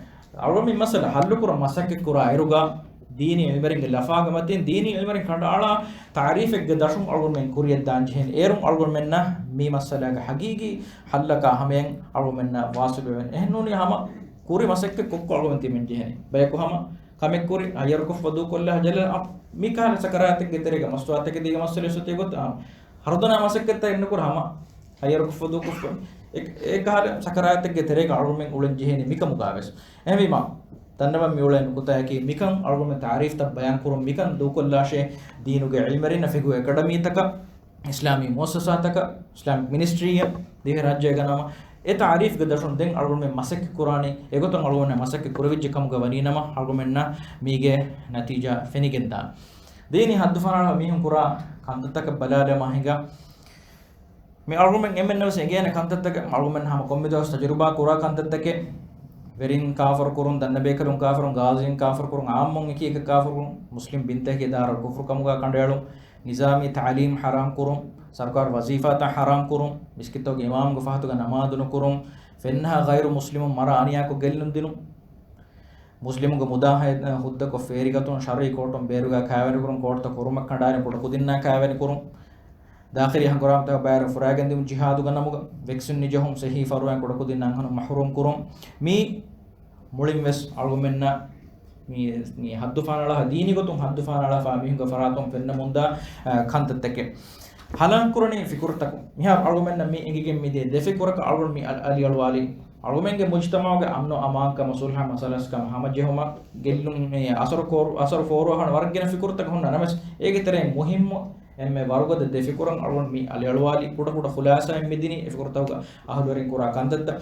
އަޅުގަނޑު މި މައްސަލަ ޙައްލުކުރަން މަސައްކަތްކުރާ އިރުގަ، ދީނީ ޢިލްމެރިންގެ ލަފާގެ މަތިން ދީނީ ޢިލްމެރިން ކަނޑައަޅާ ތާރީފެއްގެ ދަށުން އަޅުގަނޑުމެން ކުރިޔަށް ދާން ޖެހޭނެ. އޭރުން އަޅުގަނޑުމެންނަށް މި މައްސަލާގެ ޙަޤީޤީ ޙައްލަކާ ހަމަޔަށް އަޅުގަނޑުމެންނަށް ވާޞިލުވެވޭނެ. އެހެންނޫނީ ހަމަ ކުރި މަސައްކަތް ކޮށްކޮށް އަޅުގަނޑު ތިބެން ޖެހޭނެ. ބަޔަކު ހަމަ ކަމެއް ކުރި ހައްޔަރުކޮށްފަ ދޫކޮށްލާ ޖަލަ، މި ކަހަލަ ސަކަރާތެއްގެ ތެރޭގަ މަސްތުވާތަކެތީގެ މައްސަލަ އިސްވެތި ގޮތަށް ހަރުދަނާ މަސައްކަތްތައް އެއްނުކުރ ހަމަ ހައްޔަރުކޮށްފަ ދޫކޮށްފަ. އެ، އެ ކަހަލަ ސަކަރާތެއްގެ ތެރޭގަ އަޅުގަނޑުމެން އުޅެން ޖެހޭނީ މިކަމުގަވެސް. އެހެންވީމަ، ދަންނަވަން މިއުޅޭ ނުކުތާއަކީ، މިކަން އަޅުގަނޑުމެން ތާރީފްތައް ބަޔާންކުރުން، މިކަން ދޫކޮށްލާށޭ، ދީނުގެ ޢިލްމެރިންނަށް، ފިޤުހު އެކަޑަމީތަކަށް، އިސްލާމީ މުއައްސަސާތަކަށް، އިސްލާމިކް މިނިސްޓްރީއަށް، ދިވެހިރާއްޖޭގަ ނަމަ، އެ ތާރީފްގެ ދަށުން ދެން އަޅުގަނޑުމެން މަސައްކަތް ކުރާނީ، އެގޮތަށް އަޅުގަނޑުމެން މަސައްކަތް ކުރެވިއްޖެ ކަމުގަ ވަނީ ނަމަ، އަޅުގަނޑުމެންނަށް މީގެ ނަތީޖާ ފެނިގެންދާނެ. ދީނީ ހައްދުފަހަނަޅާ މީހުން ކުރާ ކަންތައްތަކަށް ބަލާލަމާ ހިނގާ، މި އަޅުގަނޑުމެން އެންމެންނަށް ވެސް އެނގޭނެ ކަންތައްތަކެއް، އަޅުގަނޑުމެން ހަމަ ކޮންމެ ދުވަސް ތަޖުރިބާ ކުރާ ކަންތައްތަކެއް، ވެރިން ކާފަރު ކުރުން، ދަންނަބޭކަލުން ކާފަރު ކުރުން، ޣާޒީން ކާފަރު ކުރުން، އާއްމުން އެކި އެކަށް ކާފަރު ކުރުން، މުސްލިމް ބިންތަކެއް ދާރުލް ކުފްރު ކަމުގަ ކަނޑައެޅުން، ނިޒާމީ ތަޢުލީމް ޙަރާމް ކުރުން، ސަރުކާރު ވަޒީފާތައް ޙަރާމް ކުރުން، މިސްކިތްތަކުގެ އިމާމުގެ ފަހަތުގަ ނަމާދު ނުކުރުން، ފެންނަހާ ޣައިރު މުސްލިމުން މަރާ އަނިޔާކޮށް ގެއްލުން ދިނުން، މުސްލިމުންގެ މުދާ ހުއްދަކޮށް ފޭރިގަތުން، ޝަރުޢީ ކޯޓުން ބޭރުގަ ކާވެނިކުރުން، ކޯޓުތައް ކުރުމަށް ކަނޑާއިރުން ކުޑަކުދިންނާ ކާވެނިކުރުން، ދާޚިލީ ހަނގުރާމަތަކަށް ބައިވެރިން ފުރާގެންދިއުން ޖިހާދުގެ ނަމުގަ، ވެކްސިން ނިޖެހުން، ސެހީ ފަރުވާއިން ކުޑަކުދިންނާ އަންހެނުން މަޙްރޫމް ކުރުން. މީ މުޅިން ވެސް އަޅުގަނޑުމެންނަށް މި، މި ހައްދު ފަހަނަޅާ، ދީނީ ގޮތުން ހައްދު ފަހަނަޅާފާ މީހުންގެ ފަރާތުން ފެންނަމުންދާ، އަ، ކަންތައްތަކެއް. ހަލާން ކުރަނީ ފިކުރުތަކުން. މިހާރު އަޅުގަނޑުމެންނަށް މި އެނގިގެން މިދޭ ދެ ފިކުރަކަށް އަޅުގަނޑު މި އަލި-، އަލިއަޅުވާލީ. އަޅުގަނޑުމެންގެ މުޖްތަމަޢުގެ އަމްނު އަމާންކަމަށް، ޞުލްޙަ މަސައްކަތްކަމަށް ހަމަޖެހުމަށް ގެއްލުން މި އަސަރު ކޯރު-، އަސަރު ފޯރުވާހަނަ ވަރަށް ގިނަ ފިކުރުތަކެއް ހުންނަ ނަމަވެސް، އޭގެ ތެރެއިން މުހިއްމު އެންމެ ވަރުގަދަ ދެ ފިކުރަށް އަޅުގަނޑު މި އަލިއަޅުވާލީ. ކުޑަކުޑަ ޚުލާޞާއެއް މިދިނީ އެ ފިކުރުތަކުގަ އަހުލުވެރިން ކުރާ ކަންތައްތައް.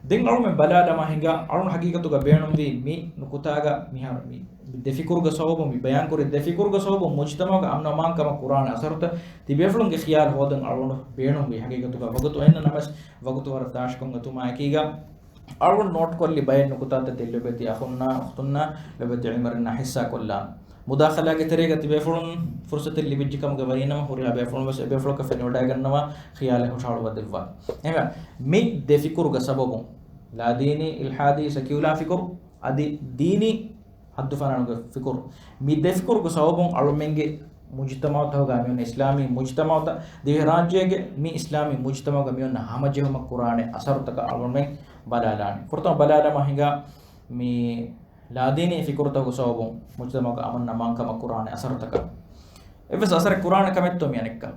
ދެން އަޅުމެން ބަލާލަމާ ހިނގާ، އަޅުން ހަގީގަތުގަ ބޭނުންވީ މި ނުކުތާގަ މިހާރު މި ދެ ފިކުރުގެ ސަބަބުން، މި ބަޔާންކުރި ދެ ފިކުރުގެ ސަބަބުން މުޖްތަމަޢުގެ އަމްނު އަމާންކަމަށް ކުރާނެ އަސަރުތައް ތިބޭފުޅުންގެ ޚިޔާލު ހޯދަން އަޅުގަނޑު ބޭނުންވީ. ހަގީގަތުގަ ވަގުތު އޮތްނަ ނަމަވެސް، ވަގުތު ވަރަށް ތާށިކޮށް އޮތުމާއެކީގަ، އަޅުގަނޑު ނޯޓް ކޮށްލި ބައެއް ނުކުތާތައް ލޮބުވެތި އަޚުންނާ އުޚްތުންނާ ލޮބުވެތި ޢިލްމުވެރިންނާ ޙިއްޞާ ކޮށްލާން. މުދާޚަލާގެ ތެރޭގަ ތިބޭފުޅުން ފުރުޞަތެއް ލިބިއްޖެ ކަމުގަ ވަނީނަމަ، ހުރިހާ ބޭފުޅުން ވެސް އެ ބޭފުޅަކަށް ފެނިވަޑައިގަންނަވާ، ޚިޔާލެއް ހުށަހަޅުއްވަދެއްވާ. އެހެންވެ، މި ދެ ފިކުރުގެ ސަބަބުން، ލާދީނީ، އިލްޙާދީ، ސެކިއުލާ ފިކުރު، އަދި ދީނީ ހައްދުފަހަނަޅުގެ ފިކުރު. މި ދެ ފިކުރުގެ ސަބަބުން އަޅުމެންގެ މުޖުތަމަޢުތަކުގަ މިއޮންނަ އިސްލާމީ މުޖުތަމަޢުތައް، ދިވެހިރާއްޖޭގެ މި އިސްލާމީ މުޖުތަމަޢުގަ މިއޮންނަ ހަމަޖެހުމަށް ކުރާނެ އަސަރުތަކަށް އަޅުމެން ބަލާލާނެ. ފުރަތަމަ ބަލާލަމާ ހިނގާ މި ލާދީނީ ފިކުރުތަކުގެ ސަބަބުން މުޖުތަމަޢުގަ އަމަން އަމާންކަމަށް ކުރާނެ އަސަރުތަކަށް. އެއްވެސް އަސަރެއް ކުރާނެ ކަމެއްތޯ މި އަނެއްކާ؟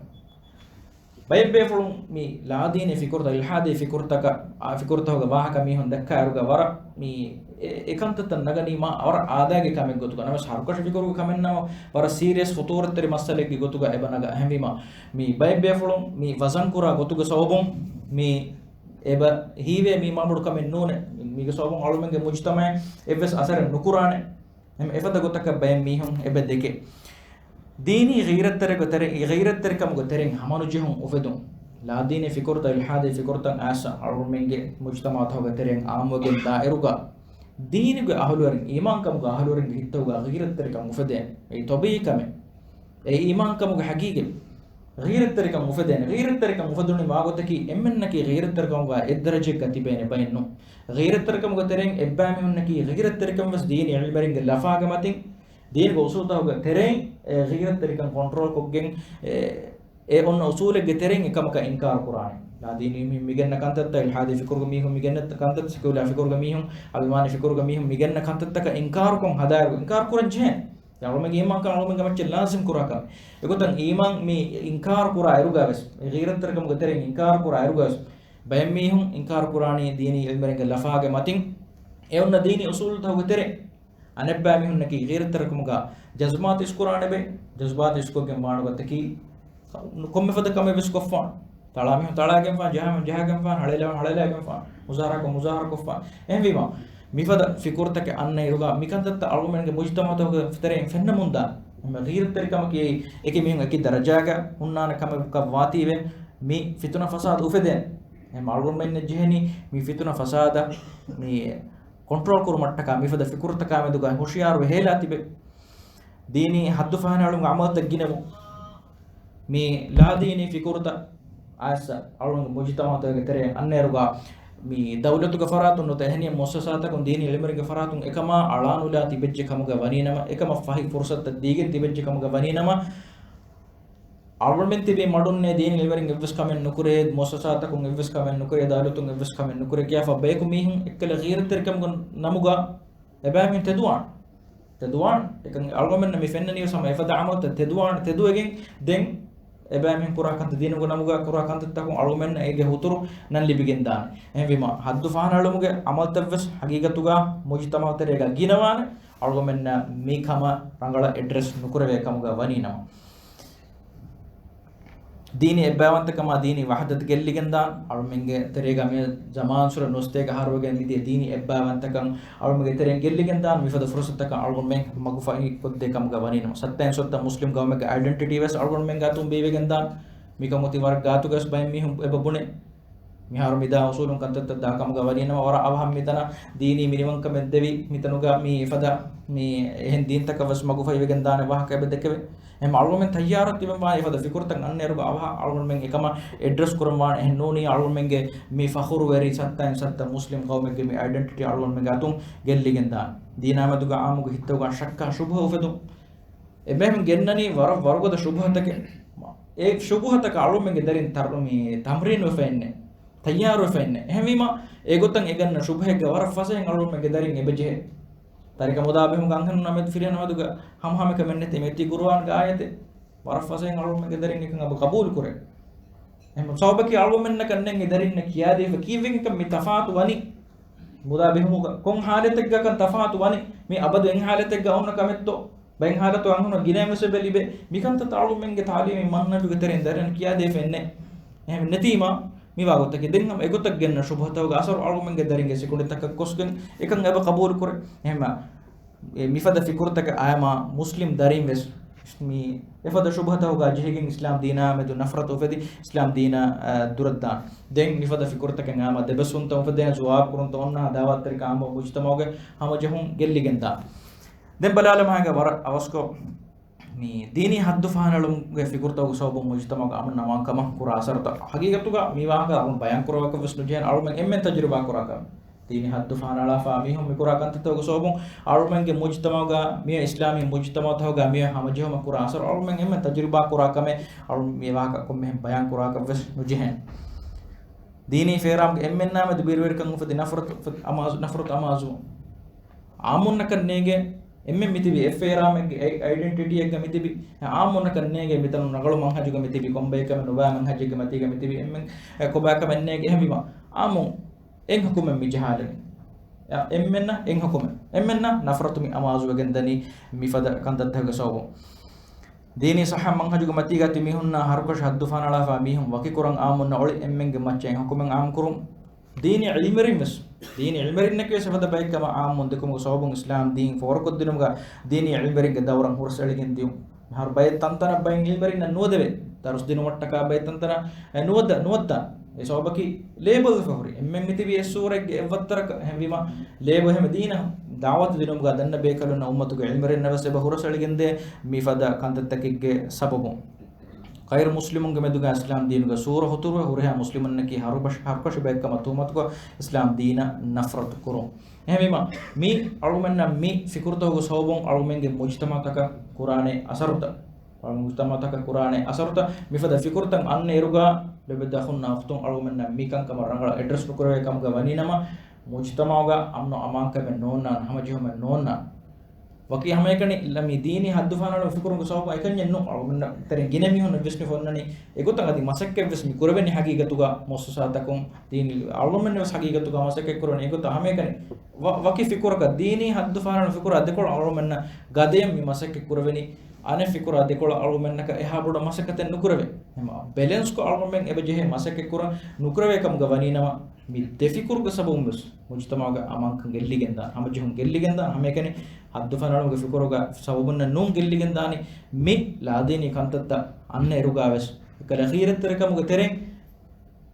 ބައެއް ބޭފުޅުން މި ލާދީނީ ފިކުރުތައް، އިލްޙާދީ ފިކުރުތަކަށް، އާ، ފިކުރުތަކުގެ ވާހަކަ މީހުން ދައްކާއިރުގަ ވަރަށް މި އެ، އެ ކަންތައްތައް ނަގަނީ މާ ވަރަށް އާދައިގެ ކަމެއް ގޮތުގަ. ނަމަވެސް ހަރުކަށި ފިކުރުގެ ކަމެއް ނަމަ، ވަރަށް ސީރިއަސް ޚުޠޫރަތްތެރި މައްސަލައެއްގެ ގޮތުގަ އެބަ ނަގާ. އެހެންވީމާ، މި ބައެއް ބޭފުޅުން މި ވަޒަން ކުރާ ގޮތުގެ ސަބަބުން މި އެބަ ހީވޭ މީ މާބޮޑު ކަމެއް ނޫނޭ. މީގެ ސަބަބުން އަޅުމެންގެ މުޖުތަމަޢަށް އެއްވެސް އަސަރެއް ނުކުރާނެ. އެހެން އެފަދަ ގޮތަކަށް ބައެއް މީހުން އެބަ ދެކެ. ދީނީ ޣީރަތްތެރިކަމުގެ ތެރެ-، ޣީރަތްތެރިކަމުގެ ތެރެއިން ހަމަނުޖެހުން އުފެދުން. ލާދީނީ ފިކުރުތައް، އިލްޙާދީ ފިކުރުތައް އައިސް އަޅުމެންގެ މުޖުތަމަޢުތަކުގެ ތެރެއިން އާއްމުވެގެން ދާއިރުގަ، ދީނުގެ އަހުލުވެރިން، އީމާންކަމުގެ އަހުލުވެރިންގެ ހިތުގަ ޣީރަތްތެރިކަން އުފެދޭނެ. އެއީ ޠަބީޢީ ކަމެއް. އެ އީމާންކަމުގެ ޙަޤީޤަތް. ޣީރަތްތެރިކަން އުފެދޭނެ. ޣީރަތްތެރިކަން އުފެދުނީ މާގޮތަކީ އެންމެންނަކީ ޣީރަތްތެރިކަމުގަ އެއްދަރަޖައެއްގަ ތިބޭނެ ބައެއް ނޫން. ޣީރަތްތެރިކަމުގެ ތެރެއިން އެއްބައިމީހުންނަކީ ޣީރަތްތެރިކަން ވެސް ދީނީ ޢިލްމުވެރިންގެ ލަފާގެ މަތިން، ދީނުގެ އުޞޫލުތަކުގެ ތެރެއިން އެ ޣީރަތްތެރިކަން ކޮންޓްރޯލް ކޮށްގެން، އެ، އެ އޮންނަ އުޞޫލެއްގެ ތެރެއިން އެކަމަކަށް އިންކާރު ކުރާނެ. ލާދީނީ މި-، މިގެންނަ ކަންތައްތައް، އިލްޙާދީ ފިކުރުގެ މީހުން މިގެންނަ ކަންތައް، ސެކިއުލާ ފިކުރުގެ މީހުން، އަބިމާނީ ފިކުރުގެ މީހުން މިގެންނަ ކަންތައްތަކަށް އިންކާރުކޮށް ހަދާއިރު، އިންކާރު ކުރަން ޖެހޭނެ. އަޅުމެންގެ އީމާންކަން އަޅުމެންގެ މައްޗަށް ލާޒިމް ކުރާ ކަމެއް. އެގޮތަށް އީމާން މި އިންކާރު ކުރާ އިރުގަ ވެސް، އެ ޣީރަތްތެރިކަމުގެ ތެރެއިން އިންކާރު ކުރާ އިރުގަ ވެސް، ބައެއް މީހުން އިންކާރު ކުރާނީ ދީނީ ޢިލްމުވެރިންގެ ލަފާގެ މަތިން އެ އޮންނަ ދީނީ އުޞޫލުތަކުގެ ތެރެއިން. އަނެއްބައި މީހުންނަކީ ޣީރަތްތެރިކަމުގަ ޖަޒުބާތު އިސްކުރާނެ ބައެއް، ޖަޒުބާތު އިސްކޮށްގެން ވާނުގަތަކީ ކޮންމެ ފަދަ ކަމެއް ވެސް ކޮށްފާނެ. ތަޅާ މީހުން ތަޅާގެންފާނެ، ޖަހާ މީހުން ޖަހާގެންފާނެ، ހަޅޭލާ މީހުން ހަޅޭލާގެންފާނެ، މުޒާހަރާކޮށް މުޒާހަރާ ކޮށްފާނެ. އެހެންވީމާ، މިފަދަ ފިކުރުތަކެއް އަންނަ އިރުގަ މިކަންތައްތައް އަޅުގަނޑުމެންގެ މުޖުތަމަޢުތަކުގެ ތެރެއިން ފެންނަމުންދާނެ. އެހެންވެ ޣީރަތްތެރިކަމަކީ އެކި މީހުން އެކި ދަރަޖާގަ ހުންނާނެ ކަމެއް ވާތީވެ، މި ފިތުނަ ފަސާދަ އުފެދޭނެ. އެހެން އަޅުގަނޑުމެންނަށް ޖެހެނީ މި ފިތުނަ ފަސާދަ މި ކޮންޓްރޯލް ކުރުމަށްޓަކާ މިފަދަ ފިކުރުތަކާމެދުގަ ހުޝިޔާރު ވެހޭލާ ތިބެ. ދީނީ ހައްދު ފަހަނައަޅުމުގެ ޢަމަލުތައް ގިނަވުން. މި ލާދީނީ ފިކުރުތައް އައިސް އަޅުގަނޑު މުޖުތަމަޢުތަކުގެ ތެރެއިން އަންނައިރުގަ މި ދައުލަތުގެ ފަރާތުން ނުވަތަ އެހެނިހެން މުއައްސަސާތަކުން ދީނީ ޢިލްމުވެރިންގެ ފަރާތުން އެކަމާ އަޅާނުލާ ތިބެއްޖެ ކަމުގަ ވަނީނަމަ، އެކަމަށް ފަހި ފުރުޞަތުތައް ދީގެން ތިބެއްޖެ ކަމުގަ ވަނީނަމަ، އަޅުގަނޑުމެން ތިބީ މަޑުންނޭ ދީނީ ޢިލްމުވެރިން އެއްވެސް ކަމެއް ނުކުރޭ، މުއައްސަސާތަކުން އެއްވެސް ކަމެއް ނުކުރޭ، ދައުލަތުން އެއްވެސް ކަމެއް ނުކުރޭ ކިޔާފަ ބަޔަކު މީހުން އެއްކަލަ ޣީރަތްތެރިކަމުގެ ނަމުގަ އެބައިމީހުން ތެދުވާން. ތެދުވާން. އެކަން އަޅުގަނޑުމެންނަށް މި ފެންނަނީވެސް ހަމަ އެފަދަ ޢަމަލުތައް ތެދުވާން، ތެދުވެގެން ދެން އެބައިމީހުން ކުރާ ކަންތައް ދީނުގެ ނަމުގަ ކުރާ ކަންތައްތަކުން އަޅުގަނޑުމެންނަށް އޭގެ ހުތުރު ނަން ލިބިގެން ދާނެ. އެހެންވީމަ، ހައްދު ފަހަނައަޅުމުގެ ޢަމަލުތައްވެސް ހަގީގަތުގަ މުޖުތަމަޢު ތެރޭގަ ގިނަވާނެ. އަޅުގަނޑުމެންނަށް މި ކަމަށް ރަނގަޅަށް އެޑްރެސް ނުކުރެވޭ ކަމުގަ ވަނީ ނަމަ. ދީނީ އެއްބައިވަންތަކަމާ ދީނީ ވަޙްދަތު ގެއްލިގެންދާން. އަޅުމެންގެ ތެރޭގަ މި ޒަމާން ސުރަ ނުސްތޭކަ އަހަރުވެގެން މިދިޔަ ދީނީ އެއްބައިވަންތަކަން އަޅުމެންގެ ތެރެއިން ގެއްލިގެންދާން. މިފަދަ ފުރުޞަތަކަށް އަޅުގަނޑުމެން މަގުފަހި ކޮށްދޭ ކަމުގަ ވަނީނަމަ، ސައްތައިން ސޮއްތަ މުސްލިމް ގައުމެއްގެ އައިޑެންޓިޓީ ވެސް އަޅުގަނޑުމެންގެ އަތުން ބޭވެގެންދާން. މިކަން އޮތީ ވަރަށް ގާތުގަ ވެސް ބައެއް މީހުން އެބަ ބުނޭ. މިހާރު މިދާ އުސޫލުން ކަންތައްތައް ދާ ކަމުގަ ވަނީނަމަ، ވަރަށް އަވަހަށް މިތަނަށް ދީނީ މިނިވަންކަމެއް ދެވި، މިތަނުގަ މި އެފަދަ މި އެހެން ދީންތަކަށް ވެސް މަގުފަހިވެގެން ދާނެ ވާހަކަ އެބަ ދެކެވޭ. އެހެން އަޅުގަނޑުމެން ތައްޔާރަށް ތިބެން ވާނެ އެފަދަ ފިކުރުތައް އަންނައިރުގަ އަވަހަށް އަޅުގަނޑުމެން އެކަމަށް އެޑްރެސް ކުރަން ވާނެ. އެހެން ނޫނީ އަޅުގަނޑުމެންގެ މި ފަޚުރުވެރި ސައްތައިން ސައްތަ މުސްލިމް ގައުމެއްގެ މި އައިޑެންޓިޓީ އަޅުގަނޑުމެންގެ އަތުން ގެއްލިގެން ދާނެ. ދީނާމެދުގަ އާއްމުގެ ހިތުގަ ޝައްކާ ޝުބުހަ އުފެދުން. އެބައިމީހުން ގެންނަނީ ވަރަށް ވަރުގަދަ ޝުބުހަތަކެއް. އެ ޝުބުހަތަކަށް އަޅުމެންގެ ދަރިން ތަރު-، މި ތަމްރީނުވެފައެއްނެ. ތައްޔާރުވެފައެއްނެ. އެހެންވީމަ، އެގޮތަށް އެ ގަންނަ ޝުބުހައެއްގަ ވަރަށް ފަސޭހައިން އަޅުމެންގެ ދަރިން އެބަޖެހޭ. ތާރިކަ މުދާ ބެހުން އަންހެނުން ނަމެދު ފިރިހެން ނަމެދުގަ ހަމަހަމަކަމެއްނެތި މެތި ގުރުއާންގެ އާޔަތެއް. ވަރަށް ފަސޭހައިން އަޅުމެންގެ ދަރިން އެކަން އެބަ ޤަބޫލު ކުރޭ. އެހެން ސަބަބަކީ އަޅުމެންނަކަށް ނެތް އެ ދަރިންނަށް ކިޔާދީފަ ކީއްވެގެންކަން މި ތަފާތު ވަނީ. މުދާ ބެހުމުގަ ކޮން ހާލަތެއްގަކަން ތަފާތު ވަނީ؟ މި އަބަދު އެއް ހާލަތެއްގަ އޮންނަ ކަމެއްތޯ؟ ބައެއް ހާލަތު އަންހެނުން ގިނައިން ވެސް އެބަ ލިބޭ. މިކަންތައް އަޅުމެންގެ ތާލީމީ މަންހަޖުގެ ތެރެއިން ދަރިން ކިޔާދީފައެއްނެ. އެހެން ނެތީމާ މިވާ ގޮތަކީ ދެން ހަމަ އެގޮތަށް ގެންނަ ޝުބުހަތަކުގެ އަސަރު އަޅުމެންގެ ދަރިންގެ ސިކުނޑިތަކަށް ގޮސްގެން އެކަން އެބަ ޤަބޫލު ކުރޭ. އެހެންމަ އެ މިފަދަ ފިކުރުތަކެއް އަޔަމާ މުސްލިމް ދަރިން ވެސް މި އެފަދަ ޝުބުހަތަކުގަ ޖެހިގެން އިސްލާމް ދީނާ މެދު ނަފްރަތު އުފެދި، އިސްލާމް ދީނާ، އަ، ދުރަށްދާން. ދެން މިފަދަ ފިކުރުތަކެއް އާމަ ދެބަސްވުންތައް އުފެދޭނެ ޖުވާބު ކުރުންތައް އޮންނަ ދާވާތްތެރިކަ އާއްމު މުޖުތަމަޢުގެ ހަމަޖެހުން ގެއްލިގެންދާން. ދެން ބަލާލަމާ ގެ ވަރަށް އަވަސްކޮށް، މި ދީނީ ހައްދު ފަހަނަޅުމުގެ ފިކުރުތަކުގެ ސަބަބުން މުޖުތަމަޢުގަ އަމުން އަމާންކަމަށް ކުރާ އަސަރުތައް. ހަގީގަތުގަ މި ވާހަކަ އަޅުން ބަޔާން ކުރުމަކަށް ވެސް ނުޖެހޭނެ، އަޅުމެން އެންމެން ތަޖުރިބާ ކުރާ ކަމެއް. ދީނީ ހައްދު ފަހަނަޅާފަ މީހުން މިކުރާ ކަންތައްތަކުގެ ސަބަބުން އަޅުމެންގެ މުޖުތަމަޢުގަ މިއޮތް އިސްލާމީ މުޖުތަމަޢުތަކުގަ މިއޮތް ހަމަޖެހުމަށް ކުރާ އަސަރު އަޅުމެން އެންމެން ތަޖުރިބާ ކުރާ ކަމެއް. އަޅުން މި ވާހަކަ ކޮންމެހެން ބަޔާން ކުރާކަށް ވެސް ނުޖެހޭނެ. ދީނީ ފޭރާމުގެ އެންމެންނާ މެދު ބިރުވެރިކަން އުފެދި ނަފްރަތު އަމާޒު، ނަފްރަތު އަމާޒު. އާއްމުންނަކަށް ނޭނގޭ އެންމެން މިތިބި އެއް ފޭރާމެއްގެ އައި-، އައިޑެންޓިޓީއެއްގަ މިތިބި. އާއްމުންނަކަށް ނޭނގޭ މިތަނުން ރަނގަޅު މަންހަޖުގަ މިތިބި، ކޮންބައެއްކަމެއް ނުބާ މަންހަޖެއްގަ މަތީގަ މިތިބި އެންމެން، އެ، ކޮބާކަމެއް ނޭނގޭ. އެހެންވީމަ އާއްމުން އެއް ހުކުމެއް މި ޖަހާލަނީ. އެ، އެންމެންނަށް އެއް ހުކުމެއް. އެންމެންނަށް ނަފްރަތު މި އަމާޒުވެގެން ދަނީ މިފަދަ ކަންތައްތަކުގެ ސަބަބުން. ދީނީ ޞައްޙަ މަންހަޖުގެ މަތީގަ ތި މީހުންނާ ހަރުކަށި ހައްދު ފަހަނަޅާފަ މީހުން ވަކިކުރަން އާއްމުންނަށް އޮޅި އެންމެންގެ މައްޗަށް އެއް ހުކުމެއް އާއްމުކުރުން. ދީނީ ޢިލްމެރިން ވެސް، ދީނީ ޢިލްމެރިންނަކީ ވެސް އެފަދަ ބައެއްކަމަށް އާއްމުން ދެކުމުގެ ސަބަބުން އިސްލާމް ދީން ފޯރުކޮށްދިނުމުގަ ދީނީ ޢިލްމެރިންގެ ދައުރަށް ހުރަސްއެޅިގެން ދިޔުން. މިހާރު ބައެއް ތަންތަނަށް ބައެއް ޢިލްމެރިންނަށް ނުވަދެވޭ. ދަރުސް ދިނުމަށްޓަކާ ބައެއް ތަންތަނަށް، އެ، ނުވައްދާ، ނުވައްދާ. އެ ސަބަބަކީ ލޭބަލްވެފަ ހުރި. އެންމެން މިތިބީ އެއް ސޫރައެއްގެ އެއްވައްތަރަކަށް. އެހެންވީމަ ލޭބަލް ހަމަ ދީނަށް ދަޢުވަތު ދިނުމުގަ ދަންނަ ބޭކަލުންނަށް އުއްމަތުގެ ޢިލްމެރިންނަށް ވެސް އެބަ ހުރަސްއެޅިގެންދޭ މިފަދަ ކަންތައްތަކެއްގެ ސަބަބުން. ޣައިރު މުސްލިމުންގެ މެދުގަ އިސްލާމް ދީނުގެ ސޫރަ ހުތުރުވެ ހުރިހާ މުސްލިމުންނަކީ ހަރުބަށް-، ހަރުކަށި ބައެއްކަމަށް ތުހުމަތުކޮށް އިސްލާމް ދީނަށް ނަފްރަތު ކުރުން. އެހެންވީމަ، މި އަޅުމެންނަށް މި ފިކުރުތަކުގެ ސަބަބުން އަޅުމެންގެ މުޖުތަމަޢުތަކަށް ކުރާނެ އަސަރުތައް، އަޅު މުޖުތަމަޢުތަކަށް ކުރާނެ އަސަރުތައް، މިފަދަ ފިކުރުތައް އަންނަ އިރުގަ ލޯބިވެތި އަޚުންނާ އުޚްތުން އަޅުމެންނަށް މި ކަންކަމަށް ރަނގަޅަށް އެޑްރެސް ނުކުރެވޭ ކަމުގަ ވަނީނަމަ، މުޖުތަމަޢުގަ އަމްނު އަމާންކަމެއް ނޯންނާނެ، ހަމަޖެހުމެއް ނޯންނާނެ. ވަކި ހަމައެކަނި މި ދީނީ ހައްދުފަހަނަޅު ފިކުރުގެ ސަބަބުން އެކަންޏެއް ނޫން. އަޅުގަނޑު ތެރެއިން ގިނަ މީހުން ވެސް މި ފޮންނަނީ އެގޮތަށް އަދި މަސައްކަތް ވެސް މި ކުރެވެނީ ހަގީގަތުގަ މުއައްސަސާތަކުން ދީނީ އަޅުމެން ވެސް ހަގީގަތުގަ މަސައްކަތް ކުރެވެނީ އެގޮތަށް ހަމައެކަނި ވަ-، ވަކި ފިކުރަކަށް ދީނީ ހައްދުފަހަނަޅު ފިކުރާ ދެކޮޅަށް އަޅުމެންނަށް ގަދަޔަށް މި މަސައްކަތް ކުރެވެނީ އަނެއް ފިކުރާ ދެކޮޅަށް އަޅުމެންނަކަށް އެހާ ބޮޑަށް މަސައްކަތެއް ނުކުރެވޭ. ހަމަ ބެލެންސްކޮށް އަޅުމެން އެބަ ޖެހޭ މަސައްކަތް ކުރަން ނުކުރެވޭ ކަމުގަ ވަނީނަމަ މި ދެ ފިކުރުގެ ސަބަބުން ވެސް މުޖުތަމަޢުގެ އަމާންކަން ގެއްލިގެންދާނެ، ހަމަޖެހުން ގެއްލިގެންދާނެ، ހަމައެކަނި ހައްދުފަހަނަޅުމުގެ ފިކުރުގެ ސަބަބުންނަށް ނޫން ގެއްލިގެންދާނީ މި ލާދީނީ ކަންތައްތައް އަންނަ އިރުގަ ވެސް. އެކަލަ ޣީރަތްތެރިކަމުގެ ތެރެއިން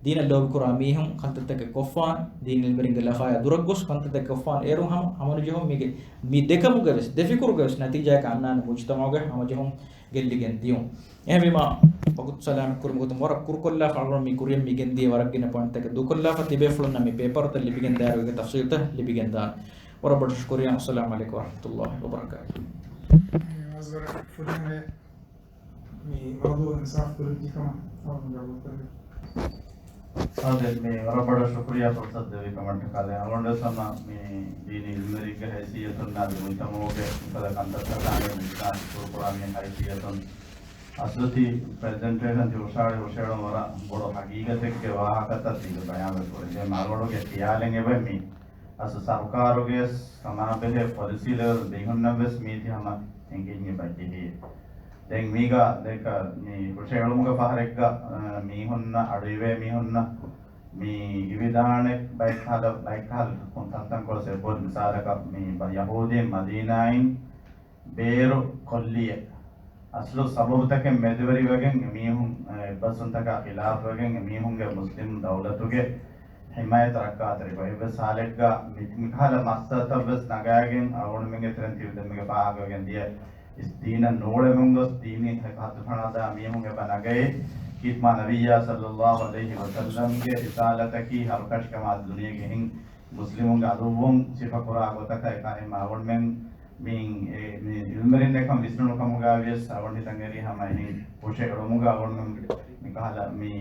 ދީނަށް ލޯބިކުރާ މީހުން ކަންތައްތަކެއް ކޮށްފާނެ، ދީނީ ޢިލްމެރިންގެ ލަފާޔާ ދުރަށްގޮސް ކަންތައްތަކެއް ކޮށްފާނެ. އޭރުން ހަމަ ހަމަނުޖެހުން މީގެ މި ދެކަމުގެ ވެސް، ދެ ފިކުރުގެ ވެސް ނަތީޖާއަކަށް އަންނާނެ މުޖުތަމަޢުގެ ހަމަޖެހުން ގެއްލިގެން ދިޔުން. އެހެންވީމަ، ވަގުތު ސަލާމަތް ކުރުމުގެ ގޮތުން ވަރަށް ކުރުކޮށްލާފަ އަޅުގަނޑު މި ކުރިޔަށް މި ގެންދިޔަ ވަރަށް ގިނަ ޕޮއިންޓްތަކެއް ދޫކޮށްލާފަ ތިބޭފުޅުންނަށް މި ޕޭޕަރުތައް ލިބިގެން ދާއިރު އޭގެ ތަފްސީލްތައް ލިބިގެން ދާނެ. ވަރަށް ބޮޑަށް ޝުކުރިއްޔާ. އައްސަލާމު ޢަލައިކުމް ވަރަޙްމަތުﷲ ވަބަރަކާތުހު. މި މަސްވަރަށް ފުރިހަމަޔަށް މި މައުޟޫޢު އިންސާފު ކުރެއްވި ކަމަށް އަޅުގަނޑު ގަބޫލުކުރަން. އާދެ، މި ވަރަށް ބޮޑަށް ޝުކުރިއްޔާ ފުރުޞަތު ދެއްވި ކަމަށްޓަކާ. އަޅުގަނޑުވެސް ހަމަ މި ދީނީ ޢިލްމެރިންގެ ހައިސިއްޔަތުން އަދި މުޖްތަމަޢުގެ މިފަދަ ކަންތައްތަކާ މި މިސާލު ކުރުކޮޅާ މި ހައިސިއްޔަތުން އަސްލު ތި ޕްރެޒެންޓޭޝަން ތި ހުށަހަޅި ހުށަހެޅުން ވަރަށް ބޮޑު ހަގީގަތެއްގެ ވާހަކަތައް ތި ބަޔާންވެ ކުރެއްވި. އަޅުގަނޑުގެ ޚިޔާލެއް އެބަ މި އަސްލު ސަރުކާރުގެ ކަމާބެހޭ ޕޮލިސީ ލެވެލް މީހުންނަށް ވެސް މީތި ހަމަ އެނގިން އެބަ ޖެހޭ. ދެން މީގަ ދެކަ މި ހުށަހެޅުމުގެ ފަހަރެއްގަ، އަ، މީހުންނަށް އަޑުއިވޭ މީހުންނަށް މި އިވިދާނެ ބައެއްކަހަލަ، ބައެއްކަހަލަ ތަންތަންކޮޅެއް އެބަހުރި. މިސާލަކަށް މި ބަ-، ޔަހޫދީން މަދީނާއިން ބޭރު ކޮށްލިއެއް. އަސްލު ސަބަބުތަކެއް މެދުވެރިވެގެން އެމީހުން، އެ، އެއްބަސްވުންތަކާ ޚިލާފުވެގެން އެމީހުންގެ މުސްލިމް ދައުލަތުގެ ޙިމާޔަތަށް ރައްކާތެރިކޮށް، އެއްވެސް ހާލެއްގަ މި-، މިކަހަލަ މައްސަލަތައްވެސް ނަގާގެން އަޅުގަނޑުމެންގެ ތެރެއިން ތިބި ދެންމެގެ ފާހަގަވެގެން ދިޔަ އިސް ދީނަށް ނޫޅެމުން ގޮސް ދީނީ ހައްދުފަހަނަޅާ މީހުން އެބަ ނަގައޭ. ކީއްމާ ނަބިއްޔާ ޞައްލައްލާހު ޢަލައިހި ވަސައްލަމްގެ ރިސާލަތަކީ ހަރުކަށިކަމާ ދުނިޔޭގެ އެހިން މުސްލިމުންގެ އަދުއްވުން ސިފަކުރާ ގޮތަކަށް އެކަހަލަ އެހެންމަ އަޅުގަނޑުމެން މި-، އެ-، މި ޢިލްމެރިން އެކަން ވިސްނުނު ކަމުގަ ވިޔަސް އަޅުގަނޑު ހިތަށް އެރީ ހަމަ އެހެން ހުށަހެޅުމުގަ އަޅުގަނޑުމެން މިކަހަލަ މި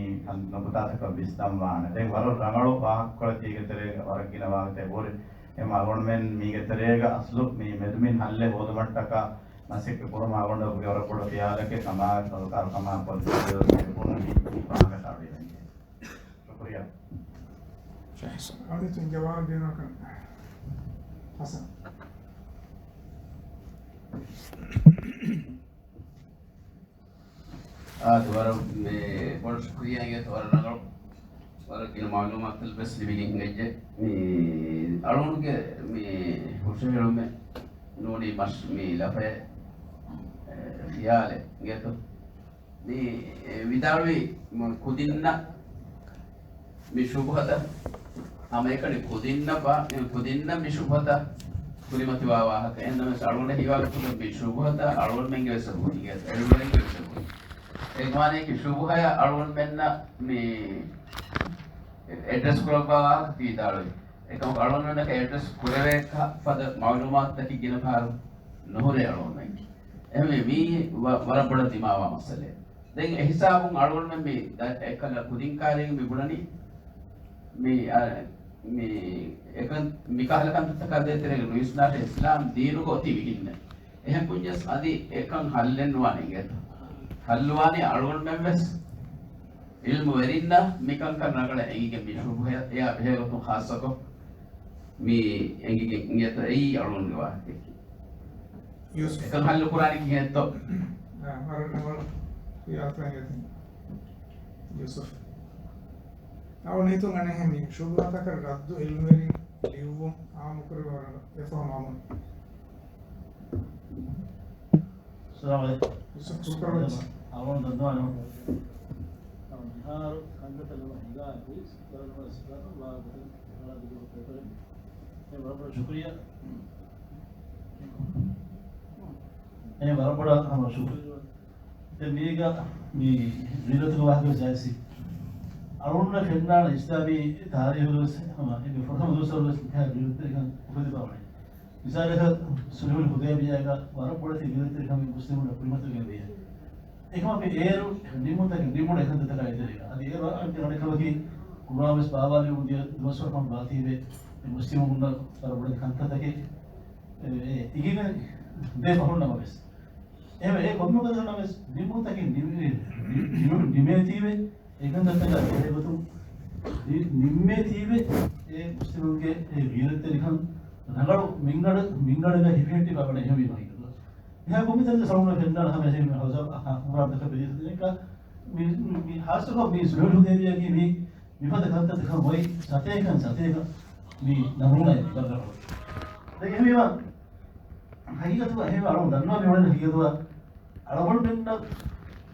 ނުކުތާތަކަށް ވިސްނަން ވާނެ. ދެން ވަރަށް ރަނގަޅު ވާހަކަކޮޅެއް ތީގެ ތެރޭގަ ވަރަށް ގިނަ ވާހަކަތައް އެބަހުރި. އެހެންމަ އަޅުގަނޑުމެން މީގެ ތެރޭގަ އަސްލު މި މެދުމިން ހައްލެއް ހޯދުމަށްޓަކާ މަސައްކަތް ކުރުމަށް އަޅުގަނޑުގެ ވަރަށް ބޮޑު ޚިޔާލެކޭ. ކަމާ ސަރުކާރު ކަމާ ޕޮލިސީ ބުނަނީ މި ވާހަކަތައް އަޑުއިވެން. ޝުކުރިއްޔާ. ޝައިޚް ސާބް. އަދި ތިން ޖަވާބު ދިނުމަކަށް ހަސަން. އާދެ، ވަރަށް މި ބޮޑު ޝުކުރިއްޔާ އިނގޭތޯ، ވަރަށް ރަނގަޅު. ވަރަށް ގިނަ މަޢުލޫމާތު ވެސް ލިބިގެން އެއްޗެއް. މި އަޅުގަނޑުގެ މި ހުށަހެޅުމެއް ނޫނީ މަށް މި ލަފަޔަށް ޚިޔާލެއް ގެތު. މި، އެ، ވިދާޅުވި މު-، ކުދިންނަށް މި ޝުބުހަތައް ހަމައެކަނި ކުދިންނަށް ބާ-، އެ، ކުދިންނަށް މި ޝުބުހަތައް ކުރިމަތިވާ ވާހަކަ. އެހެންނަމަވެސް އަޅުގަނޑަށް ހީވާގޮތުގަ މި ޝުބުހަތައް އަޅުގަނޑުމެންގެ ވެސް އެބަހުރި. އެ، އެޅުމެންގެ ވެސް އެބަހުރި. އެ މާނަޔަކީ ޝުބުހަޔަށް އަޅުގަނޑުމެންނަށް މި އެޑްރެސް ކުރައްވާ ވާހަކަ ވިދާޅުވި. އެކަމަކު އަޅުގަނޑުމެންނަކަށް އެޑްރެސް ކުރެވޭ ކަ-، ފަދަ މައުލޫމާތުތަކެއް ގިނަ ފަހަރު ނުހުރޭ އަޅުގަނޑުމެންގެ. އެހެންވެ މީ ވަ-، ވަރަށް ބޮޑަށް ދިމާވާ މައްސަލައެއް. ދެން އެ ހިސާބުން އަޅުގަނޑުމެން މި ދަ-، އެކަލަ ކުދިން ކާރިން މި ބުނަނީ މި، އަ، މި އެކަން މިކަހަލަ ކަންތައްތަކާ ދޭތެރޭގަ ނުވިސްނާށޭ އިސްލާމް ދީނުގަ އޮތީ މިހެންނޭ. އެހެން ބުންޏަސް އަދި އެކަން ހައްލެއް ނުވާނެ އިނގޭތަ؟ ހައްލުވާނީ އަޅުގަނޑުމެން ވެސް އިލްމުވެރިންނަށް މިކަންކަން ރަނގަޅަށް އެނގިގެން މި ޝުބުހަޔަށް އެއާ ބެހޭގޮތުން ޚާއްޞަކޮށް މި އެނގިގެން އިނގޭތަ އެއީ އަޅުގަނޑުގެ ވާހަކައަކީ. ޔޫސުފް. އެކަން ހައްލު ކުރާނީ ކިހިނެއްތޯ؟ އާ، ވަރަށް ރަނގަޅު ރިޔާސަތް އިނގޭތަ. ޔޫސުފް. އަޅުގަނޑު ހިތުން އަނެއްހެން މި ޝުބުހަތަކަށް ރައްދު އިލްމުވެރިން ލިޔުއްވުން އާއްމުކުރެވޭ ވަރަށް އެފަހުމު އަމުން. އައްސަލާމު ޢަލައިކުމް. އަޅުގަނޑު ދަންނަވާނެ. މިހާރު ކަންތައްތައް ނަމަ ހިނގާ ހިސް ކަރަން ސިފަތު ވާގޮތެއް ވަރަށް ބޮޑަށް ޝުކުރިއްޔާ. އެ ވަރަށް ބޮޑަށް ހަމަ ޝުކުރިއްޔާ. ދެން މީގަ މި ވީރަތުގެ ވާހަކަ ވެސް ޖައިސި. އަޅުގަނޑަށް ފެންނާނެ އިސްލާމީ ތާރީހުގަ ވެސް ހަމަ އެ ފުރަތަމަ ދުވަސްވަރު ވެސް މިހާ ވީރަތެރިކަން އުފެދިފަ ވަނީ. މިސާލަކަށް ޞުލްޙުލް ޙުދައިބިޔާގަ ވަރަށް ބޮޑެތި ވީރަތެރިކަމެއް މުސްލިމުންނަށް ކުރިމަތިވެގެން ވިއެ. އެކަމަކު އޭރު ނިންމުންތަކެއް ނިންމުނު އެކަންތައްތަކާ އެތެރޭގަ. އަދި އޭރު އަން އަނެއްކަމަކީ ޤުރުއާން ވެސް ބާވާލެވުނު ދިޔަ ދުވަސްވަރު ފަހުން ބާތީވެ މުސްލިމުންނަށް ވަރަށް ބޮޑެތި ކަންތައްތަކެއް އެ، އެ، އިނގިގެން ދޭ ފަހުން ނަމަވެސް. އެހެންވެ، އެ ކޮންމެ ގޮތަކަށް ނަމަވެސް، ނިންމުންތަކެއް ނިމި-، ނި-، ނިމޭތީވެ، އެކަންތައްތަކާ ބެހޭގޮތުން ނި-، ނިންމޭތީވެ، އެ މުސްލިމުންގެ އެ ވީރަތެރިކަން ރަނގަޅު މިންގަނޑަށް، މިންގަނޑަށް ހިފެހެއްޓި ބަވަނެ އެހެންވީމަ ހިނގަދު. އެހާ ކޮންމެ ތަންތައް ސަޅުން ފެންނާނެ ހަމަ އެހެން ހައުސާ އަހާ ކުރާ ދަކަ ބެދި ދެނެއްކާ މި، މި، މި ހާއްސަކޮށް މި ޞުލްޙުލް ޙުދައިބިޔާގެ މި މިފަދަ ކަންތައްތަކަށް އޮތް ސަތޭކަ، ސަތޭކަ މި ނަމޫނާއެއް ބައްދަލު. ދެން އެހެންވީމަ، ހަގީގަތުގަ އެހެންވީމަ އަޅުގަނޑު ދަންނަވަން މިއުޅެނީ ހަގީގަތުގަ އަޅުގަނޑުމެންނަށް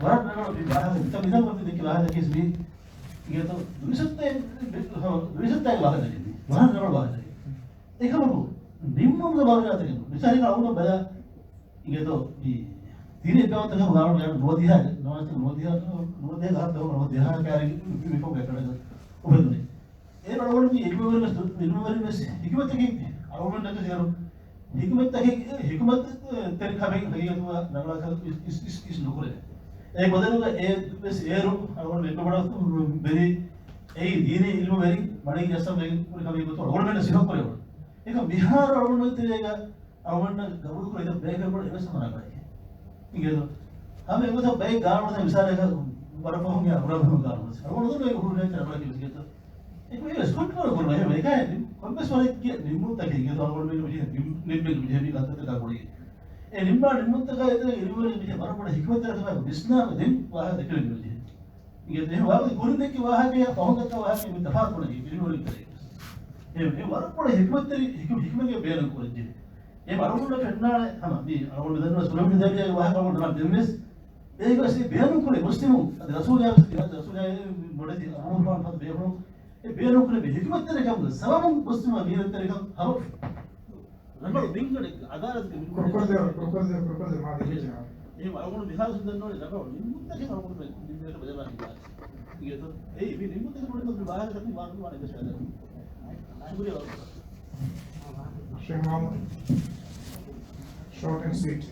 ވަރަށް ރަނގަޅު މި ވާހަކަ، މިތަ-، މިތަން ކޮށް ދެއްކި ވާހަކަ ކީސް މީ އިނގޭތޯ ދުވިސައްތައެއް، ދުވިސައްތައެއް ވާހަކަ ދެއްކި ވަރަށް ރަނގަޅު ވާހަކަ. އެކަމަކު ނިންމުމުގެ ވާހަކަތަކެއް ނޫން. މިސާލަކަށް އަޅުގަނޑު ބަލާ އިނގޭތޯ މި ދީނީ އެއްބައިވަންތަކަމުގަ އަޅުގަނޑު ނުވަދިހަ، ނުވަދިހަ، ނުވަދިހަ ގަހަށް ނުވަދިހަ ކާރި މި ފޮންގެ ކަޑަކަށް އުފެދުނީ. އޭރު އަޅުގަނޑު މި އިލްމުވެރިން ވެސް، އިލްމުވެރިން ވެސް ހިކުމަތްތަކެއް އަޅުގަނޑަކަށް އޭރު ހިކުމަތްތަކެއް، ހިކުމަތް ތެރި ކަމެއް ހަގީގަތުގަ ރަނގަޅަކަށް އިސް، އިސް، އިސް، އިސް ނުކުރޭ. އެ ބަދަލުގަ އެ ވެސް އޭރު އަޅުގަނޑު މެންބަރ ވެރި އެއީ ދީނީ އިލްމުވެރިން މަޑީގެ ޖައްސަން ވެގެން ކުރި ކަމެއް ގޮތުން އަޅުގަނޑުމެންނަށް ސިފަ ކުރެވުނު. އެކަމް މިހާރު އަޅުގަނޑު ތެރޭގަ އަޅުގަނޑަށް ގަބޫލުކުރެވޭ ބައެއް ބޮޑު އެއްވެސް ހަމަ ނަގާތެ. އިނގޭތޯ؟ ހަމަ އެގޮތަށް ބައެއް ގާނޫނުތައް މިސާލަކަށް ވަރަށް ފަހުން އަބުރާބަހު ގާނޫނު. އަޅުގަނޑު އެ ހުރުހޭ ތަރަބަ ކިޔުސްގެތޯ. އެކު އެ ސްކޮޓް ކަރ ކުރުމަ އެހެން އެކާ ކޮންމެސް ވަރެއްގެ ނިންމުންތަކެއް އިނގޭތޯ އަޅުގަނޑު މި ނިންމެ މި ހެމި ކަންތައްތަކާ ކުރި. އެ ނިންމާ ނިންމުންތަކާ އެތެރެ އިރުވެރި މި ވަރަށް ބޮޑަށް ހިކުމަތްތެރި ތަފާތު ވިސްނާ ދެން ވާހަކަ ދެކެވެން ޖެހޭ. އިނގޭތޯ އެ ވާހަކަ ކުރިން ދެއްކި ވާހަކަޔާ ފަހުން ދައްކާ ވާހަކަ މި ތަފާތު ވަނީ އިރުވެރި ތެރޭ. އެ، އެ ވަރަށް ބޮޑަށް ހިކުމަތްތެރި، ހިކު-، ހިކުމަތްގެ ބޭނުން ކުރެއްޖެ. އެ އަޅުގަނޑަށް ފެންނާނެ ހަމަ މި އަޅުގަނޑު ދަންނަވަން ސުލައިމާން ދެވިޔާގެ ވާހަކަ އަޅުގަނޑު ދެންވެސް އޭގަސް ބޭނުން ކުރޭ މުސްލިމު އަދި ރަސޫލާ، ރަސޫލާ މޮޑެތި އަބޫ ފާން ފަދަ ބޭފުޅުން އެ ބޭނުން ކުރޭ މި ހިކުމަތްތެރިކަމުގެ ސަބަބުން މުސްލިމާ ވީރަތެރިކަން ހަމަ ރަނގަޅު މިންގަނޑެއް އަދާލަތުގެ މިންގަނޑެއް ކުރުކޮށްދޭ، ކުރުކޮށްދޭ، ކުރުކޮށްދޭ މާ ދިވެހި ޖަނާ. އެހެން އަޅުގަނޑު މިހާރު ދަންނަވަނީ ރަނގަޅު ނިންމުންތަކެއް އަޅުގަނޑު މި ނިންމޭކަށް ބަލަބާ ހިނގާ. އިނގޭތޯ؟ އެއީ މި ނިންމުންތަކެއް ބޮޑު މަދު ވާހަކަ ކަތި ވާހަކަ ވާނެ ބެސް ވެދެ. ޝުކުރިއްޔާ ވަރަށް. ޝޭޚް މުޙައްމަދު. Short and sweet.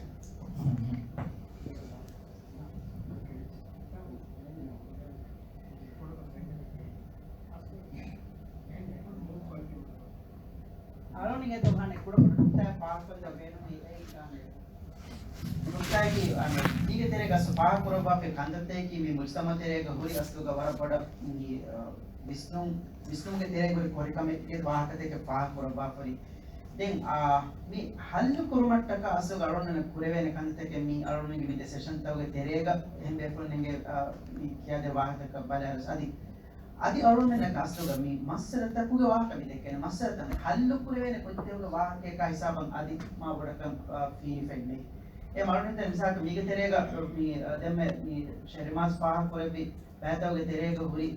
އަޅުގަނޑު އިނގޭތޯ ކުޑަކުޑަ ނުކުތާއެއް ފާހަގަކޮށްލަ ބޭނުމީ އެއީ ކާން ނުކުތާއަކީ، އަނެއް، މީގެ ތެރޭގަ އަސްލު ފާހަގަކުރައްވާފައި ކަންތައްތަކަކީ މި މުޖްތަމަޢު ތެރޭގަ ހުރި އަސްލުގަ ވަރަށް ބޮޑަށް މި، އަ، ވިސްނުން، ވިސްނުމުގެ ތެރޭގަ ހުރި ކުރިކަމެއްގެ ވާހަކަތަކެއް ފާހަގަކުރައްވާފައި. ދެން، އާ، މި ހައްލު ކުރުމަށްޓަކާ އަސްލުގަ އަޅުގަނޑުމެންނަށް ކުރެވޭނެ ކަންތައްތަކެއް މި އަޅުގަނޑުމެންގެ މި ދެ ސެޝަންތަކުގެ ތެރޭގަ އެހެން ބޭފުޅުންނެއްގެ، އާ، މި ކިޔާދޭ ވާހަކަތަކަށް ބަލާއިރު އަދި އަދި އަޅުގަނޑުމެންނަށް އަސްލުގަ މި މައްސަލަތަކުގެ ވާހަކަ މި ދެއްކޭނެ މައްސަލަތައް ހައްލު ކުރެވޭނެ ކުދިތަކުގެ ވާހަކަޔަކާ ހިސާބަށް އަދި މާ ބޮޑަކަށް، އާ، ފީނި ފެންނެ. އެ މަރުނިތަ މިސާލަކަށް މީގެ ތެރޭގަ މި، ދެންމެ މި ޝެރިމާސް ފާހަގަކުރެއްވި ބައިތައުގެ ތެރޭގަ ހުރި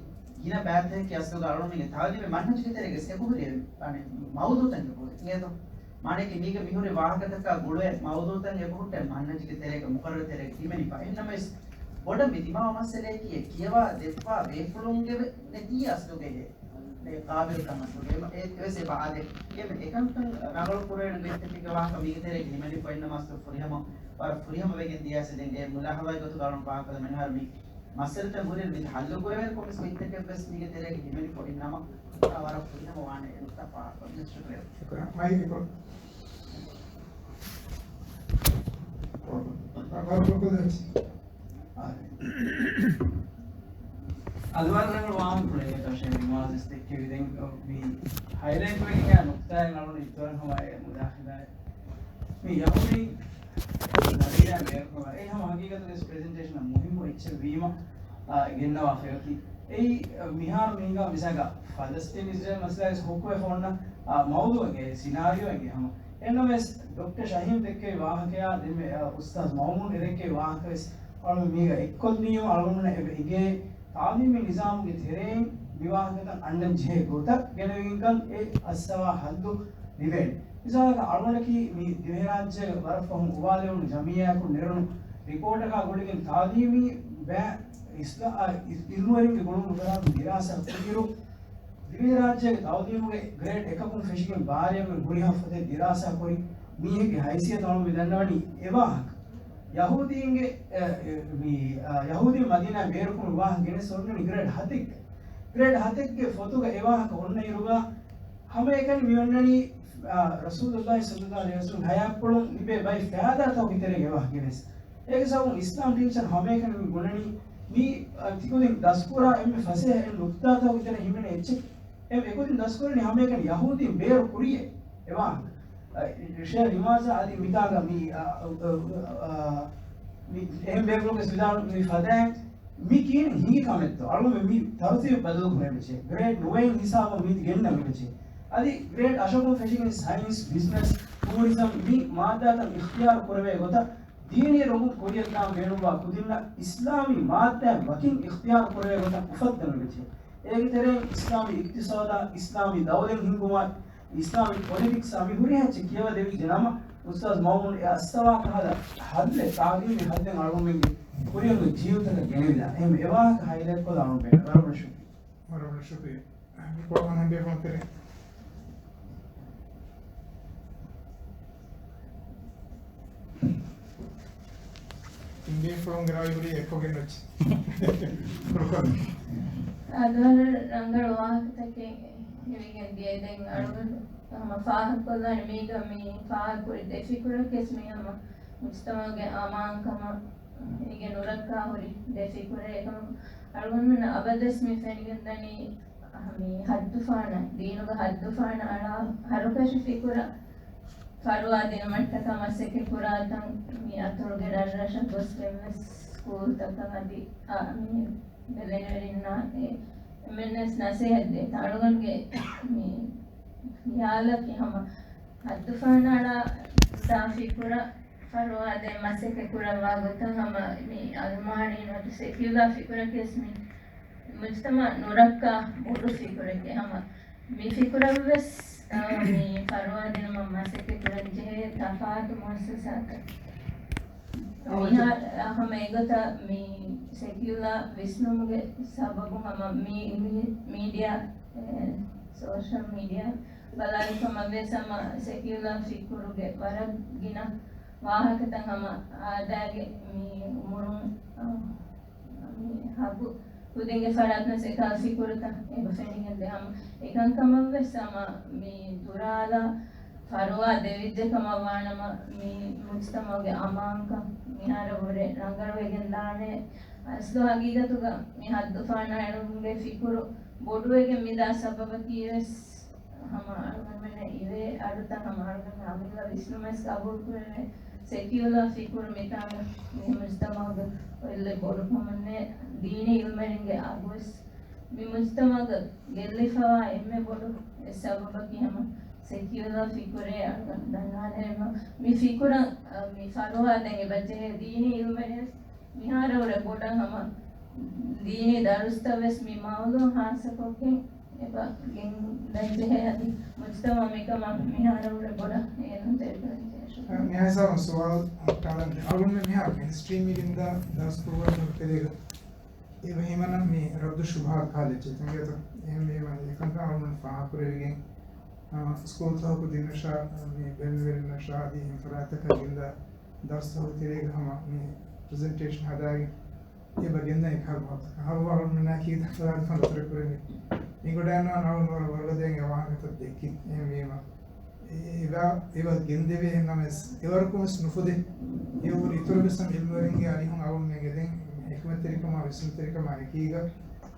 ގިނަ ބައިތަކެއް އަސްލުގަ އަޅުމީގެ ތާލީމެއް މަންހަޖުގެ ތެރޭގަ އެބަހުރި، އަނެއް މައުޟޫޢުތައް އެބަހުރި. އިނގޭތޯ؟ މާނައަކީ މީގެ މިހުރި ވާހަކަތަކާ ގުޅުވެ މައުޟޫޢުތައް އެބަހުއްޓެ މަންހަޖުގެ ތެރޭގަ މުޤައްރަރު ތެރޭގަ ހިމެނިފަ. އެހެންނަމަވެސް ބޮޑަށް މި ދިމާވާ މައްސަލައަކީ އެ ކިޔަވާ ދެއްވާ ބޭފުޅުންގެ ނެތީ އަސްލުގެ އެ ޤާބިލްކަމަށް ނުވޭ. އެ، އެވެސް އެބަ އާދެ. އެ، އެކަންކަން ރަނގަޅު ކުރެވޭނެ ގޮތްތަކެއްގެ ވާހަކަ މީގެ ތެރޭގަ ހިމެނިފަ. އެހެންނަމަވެސް ފުރިހަމަ، ވަރަށް ފުރިހަމަ ވެގެން ދިޔަސް ދެން އެ މުލާހަޒާގެ ގޮތުގަ އަޅުން ފާހަގަކޮށްލަން މިހާރު މި މައްސަލަތައް ހުރި މި ޙައްލު ކުރެވޭނެ ކޮންމެސް ގޮތްތަކެއްވެސް މީގެ ތެރޭގަ ހިމެނިފަ. އެހެންނަމަ ވަރަށް ފުރިހަމަ ވާނެ އެ ނުކްތާ ފާހަގަކޮށްދިނުން. ޝުކުރިއްޔާ. ޝުކުރިއްޔާ. މައިކް އިކޮ. އަދި ވަރަށް ރަނގަޅު ވާހަކަފުޅެއް އެކަށޭ ނިމާޒް ދެއްކެވި. ދެން މި ހައިލައިޓް ވެގެން ނުކްތާއެއް އަޅުގަނޑު އިތުރަށް ހަމަ އެ މުދާޚިލާ މި ޔަހޫދީ ނަރިޔާ ބޭރުކުރުމަށް އެ ހަމަ ހަގީގަތުގެ ޕްރެޒެންޓޭޝަނަށް މުހިއްމު އެއްޗެއް ވީމަ، އާ، ގެންނަވާފައި އޮތީ. އެއީ، އާ، މިހާރު މީގަ މިސާލަކަށް ފަލަސްތީން އިސްރޭލް މައްސަލައިސް ހުކުމެއް ފޯންނަ، އާ، މައުޟޫޢެއްގެ ސިނާރިއޯއެއްގެ ހަމަ. އެހެންނަމަވެސް، ޑޮކްޓަރ ޝަހީމް ދެއްކެވި ވާހަކަޔާ، ދެންމެ، އާ، އުސްތާޒް މައުމޫން އެ ދެއްކެވި ވާހަކަވެސް އަޅުގަނޑު މީގަ އެއްކޮށްލީމަ އަޅުގަނޑުމެންނަށް އެބަ އެނގޭ ތާލީމީ ނިޒާމުގެ ތެރެއިން މި ވާހަކަތައް އަންނަން ޖެހޭ ގޮތަށް ގެނެވިގެންކަން އެ އައްސަވާ ހައްލު ލިބޭނެ. މިސާލަކަށް އަޅުގަނޑަކީ މި ދިވެހިރާއްޖޭގެ ވަރަށް ފަހުން އުވާލެވުނު ޖަމިއްޔާއަކުން ނެރުނު ރިޕޯޓަކާ ގުޅިގެން ތާލީމީ ބައި އިސްލާ-، އި-، އިލްމުވެރިންގެ ގުޅުން ފަރާތުން ދިރާސާ ކުރިއިރު، ދިވެހިރާއްޖޭގެ ތައުލީމުގެ ގްރޭޑް އެކަކުން ފެށިގެން ބާރައަށް ވުރެ ހުރިހާ ފަދަ ދިރާސާ ކުރި މީހެއްގެ ހައިސިއްޔަތުން އަޅުގަނޑު ދަންނަވަނީ އެ ވާހަކަ. ޔަހޫދީންގެ، އެ، އެ، މި، އާ، ޔަހޫދީން މަދީނާ ބޭރުކުރު ވާހަކަ ގެނެސް އޮންނަނީ ގްރޭޑް ހަތެއްގެ. ގްރޭޑް ހަތެއްގެ ފޮތުގަ އެ ވާހަކަ އޮންނައިރުގަ ހަމައެކަނި މި އޮންނަނީ، އާ، ރަސޫލުﷲ ޞައްލަﷲ ޢަލައިހި ވަސައްލަމް ހަޔާތްޕުޅުން ލިބޭ ބައެއް ފައިދާތަކުގެ ތެރޭގަ ވާހަކަ ގެނެސް. އޭގެ ސަބަބުން އިސްލާމް ޓީޗަރުން ހަމައެކަނި މި ބުނަނީ މި، އާ، ތިކުދިން ދަސްކުރާ އެންމެ ފަސޭހަ އެއް ނުކްތާތަކުގެ ތެރެ ހިމެނޭ އެއްޗެއް. އެ އެކުދިން ދަސްކުރަނީ ހަމައެކަނި ޔަހޫދީން ބޭރު ކުރިޔޭ އެ ވާހަކަ. އަ، ޝޭޚް ނިމާޒާ އަދި މިތާގަ މި، އަ، އަ، އަ، މި އެހެން ބޭފުޅުންގެ ވިދާޅު މި ފަދައިން މި ކީން ހިނގި ކަމެއްތޯ؟ އަޅުގަނޑު މި ތަރުތީބު ބަދަލު ކުރެވިއްޖެ. ގްރޭޑް ނުވައިން ހިސާބަށް މީތި ގެންނަ މިވެއްޖެ. އަދި ގްރޭޑް އަށަކުން ފެށިގެން ސައިންސް، ބިޒްނަސް، ޓޫރިޒަމް މި މާއްދާތައް އިޚްތިޔާރު ކުރެވޭ ގޮތަށް ދީނީ ރޮނގުން ކުރިއަށްދާން ބޭނުންވާ ކުދިންނަށް އިސްލާމީ މާއްދާއިން ވަކިން އިޚްތިޔާރު ކުރެވޭ ގޮތަށް އުފައްދަން ވެއްޖެ. އޭގެ ތެރެއިން އިސްލާމީ އިޤްތިޞާދާ، އިސްލާމީ ދައުލަތް ހިންގުމާ، އިސްލާމީ ޕޮލިޓިކްސްއާ މި ހުރިހާ އެއްޗެއް ކިޔަވަދެވިއްޖެ ނަމަ، އުސްތާޛް މައުމޫން އެ އައްސަވާ ކަހަލަ ހައްލެއް، ތާލީމީ ހައްލެއް އަޅުގަނޑުމެންގެ ކުރިއަށް ޖީލުތަކަށް ގެނެވިދާނެ. އެހެން އެ ވާހަކަ ހައިލައިޓްކޮށްލާ އަޅުގަނޑު ބޭނުން. ވަރަށް ބޮޑަށް ޝުކުރިއްޔާ. ވަރަށް ބޮޑަށް ޝުކުރިއްޔާ. ކޮޅަށް ހަނދޭފުޅުން ތެރޭ. އިނގޭފުޅުންގެ ރާއި ހުރީ އެއްކޮށްގެން ވެއްޖެ. އަދި ވަރަށް ރަނގަޅު ވާހަކަތަކެއް ހެވިގެން ދިޔަ. ދެން އަޅުގަނޑު ހަމަ ފާހަގަކޮށްލާނެ މީގަ މި ފާހަގަކުރި ދެ ފިކުރަކީ މި ހަމަ މުޖްތަމަޢުގެ އަމާންކަމަށް އިގެ ނުރައްކާ ހުރި ދެ ފިކުރެއް. އެކަމަކު އަޅުގަނޑުމެންނަށް އަބަދުވެސް މި ފެނިގެންދަނީ މި ހައްދުފާނަށް، ދީނުގެ ހައްދުފާނަށް އަޅާ ހަރުކަށި ފިކުރަށް ފަރުވާ ދިނުމަށްޓަކާ މަސައްކަތް ކުރާތަން މި އަތޮޅުގެ ރަށްރަށަށް ގޮސްގެންވެސް ސްކޫލްތަކަށް އަދި އާ، މި ބެލެނިވެރިންނާ އެ އެމްއެންއެސް ނަސޭހަތް ދޭތަން. އަޅުގަނޑުގެ މި ޚިޔާލަކީ ހަމަ ހައްދުފާނަށް އަޅާ ދާ ފިކުރަށް ފަރުވާދޭން މަސައްކަތް ކުރައްވާ ގޮތަށް ހަމަ މި އަލްމާނީން ނުވަތަ ސެކިއުލާ ފިކުރަކީވެސް މި މުޖްތަމަޢަށް ނުރައްކާ ބޮޑު ފިކުރެކޭ. ހަމަ މި ފިކުރަށްވެސް، އާ، މި ފަރުވާ ދިނުމަށް މަސައްކަތް ކުރަން ޖެހޭ ތަފާތު މުއައްސަސާތައް. މިހާ-، ހަމަ އެގޮތަށް މި ސެކިއުލާ ވިސްނުމުގެ ސަބަބުން ހަމަ މި، މި މީޑިއާ، އެ، ސޯޝަލް މީޑިއާ ބަލާލި ކަމަށްވެސް ހަމަ ސެކިއުލާ ފިކުރުގެ ވަރަށް ގިނަ ވާހަކަތައް ހަމަ އާދައިގެ މި އުމުރުން، އާ، މި ހަގު ކުދިންގެ ފަރާތުން ސެކިއުލާ ފިކުރުތައް އެބަ ފެނިގެންދޭ ހަމަ. އެކަންކަމަށްވެސް ހަމަ މި ދުރާލާ ފަރުވާ ދެވިއްޖެ ކަމަށް ވާނަމަ، މި މުޖްތަމަޢުގެ އަމާންކަން މިހާރަށްވުރެ ރަނގަޅުވެގެންދާނެ. އަސްލު ހަގީގަތުގަ މި ހައްދުފާނާއިރުންގެ ފިކުރު ބޮޑުވެގެން މިދާ ސަބަބަކީވެސް ހަމަ އަޅުގަނޑުމެންނަށް އިވޭ އަޑުތައް ހަމަ އަޅުގަނޑު އަމިއްލަ ވިސްނުމެސް ގަބޫލުކުރެވޭ. ސެކިއުލާ ފިކުރު މިތާގަ މި މުޖްތަމަޢުގަ އޮތްލެއް ބޮޑުކަމުންނޭ، ދީނީ އިލްމެރިންގެ އަގުވެސް މި މުޖްތަމަޢުގަ ގެއްލިފަވާ އެންމެ ބޮޑު ސަބަބަކީ ހަމަ ސެކިއުލާ ފިކުރެއް އަޅުގަނޑު ދަންނާނެ. އެމަ މި ފިކުރަށް، އަ، މި ފަރުވާ ދެން އެބަޖެހޭ ދީނީ އިލްމެއް މިހާރު ވުރެ ބޮޑަށް ހަމަ ދީނީ ދަރުސްތައް ވެސް މި މައުޟޫޢު ހާއްސަކޮށްގެން އެބަ ގެންދަން ޖެހޭ އަދި މުޖްތަމަޢު މިކަމަށް މިހާރު ވުރެ ބޮޑަށް އޭނަ ދެއްވަން ޖެހޭ. މިހާ ހިސާބުން ސުވާލު ކާލަން އަޅުގަނޑުމެން މިހާރު މެއިންސްޓްރީމް ގެންދާ ދަރުސް ޕްރޮގްރާމް ތެރޭގަ އެބަ ހިމަނަން މި ރައްދު ޝުބުހާތު ކާލެއްޗެއް ތަނގޭތަ؟ އެހެންވީމަ އެކަންކަން އަޅުގަނޑު ފާހަގަކުރެވިގެން، އާ، ސްކޫލްތަކަކު ދިންނަށާ، މި ބެލުންވެރިންނަށާ އަދި އެހެން ފަރާތްތަކަށް ގެންދާ ދަރުސްތަކުގެ ތެރޭގަ ހަމަ މި ޕްރެޒެންޓޭޝަން ހަދާގެން އެބަ ގެންދަނީ ކަހަލަ މައުޟޫޢަކަށް. ހައްވާ އަޅުގަނޑުމެންނާ ކީއްތަ ފަރާތު ފަންނަތުރެ ކުރެވި. އެނގިވަޑައިގަންނަވާނެ އަޅުގަނޑު ވަރަށް ވަރުގަދައިން އެ ވާހަކަތައް ދެއްކި. އެހެންވީމަ އެ-، އެބަ، އެބަ ގެންދެވޭ ނަމަވެސް، އެވަރަކުވެސް ނުފުދޭ. އެއުރި އިތުރު ވެސް އިލްމުވެރިންގެ އަރިހުން އަޅުގަނޑުމެން އެދެން ޙިކްމަތްތެރިކަމާ، ވިސްނުންތެރިކަމާ އެކީގަ،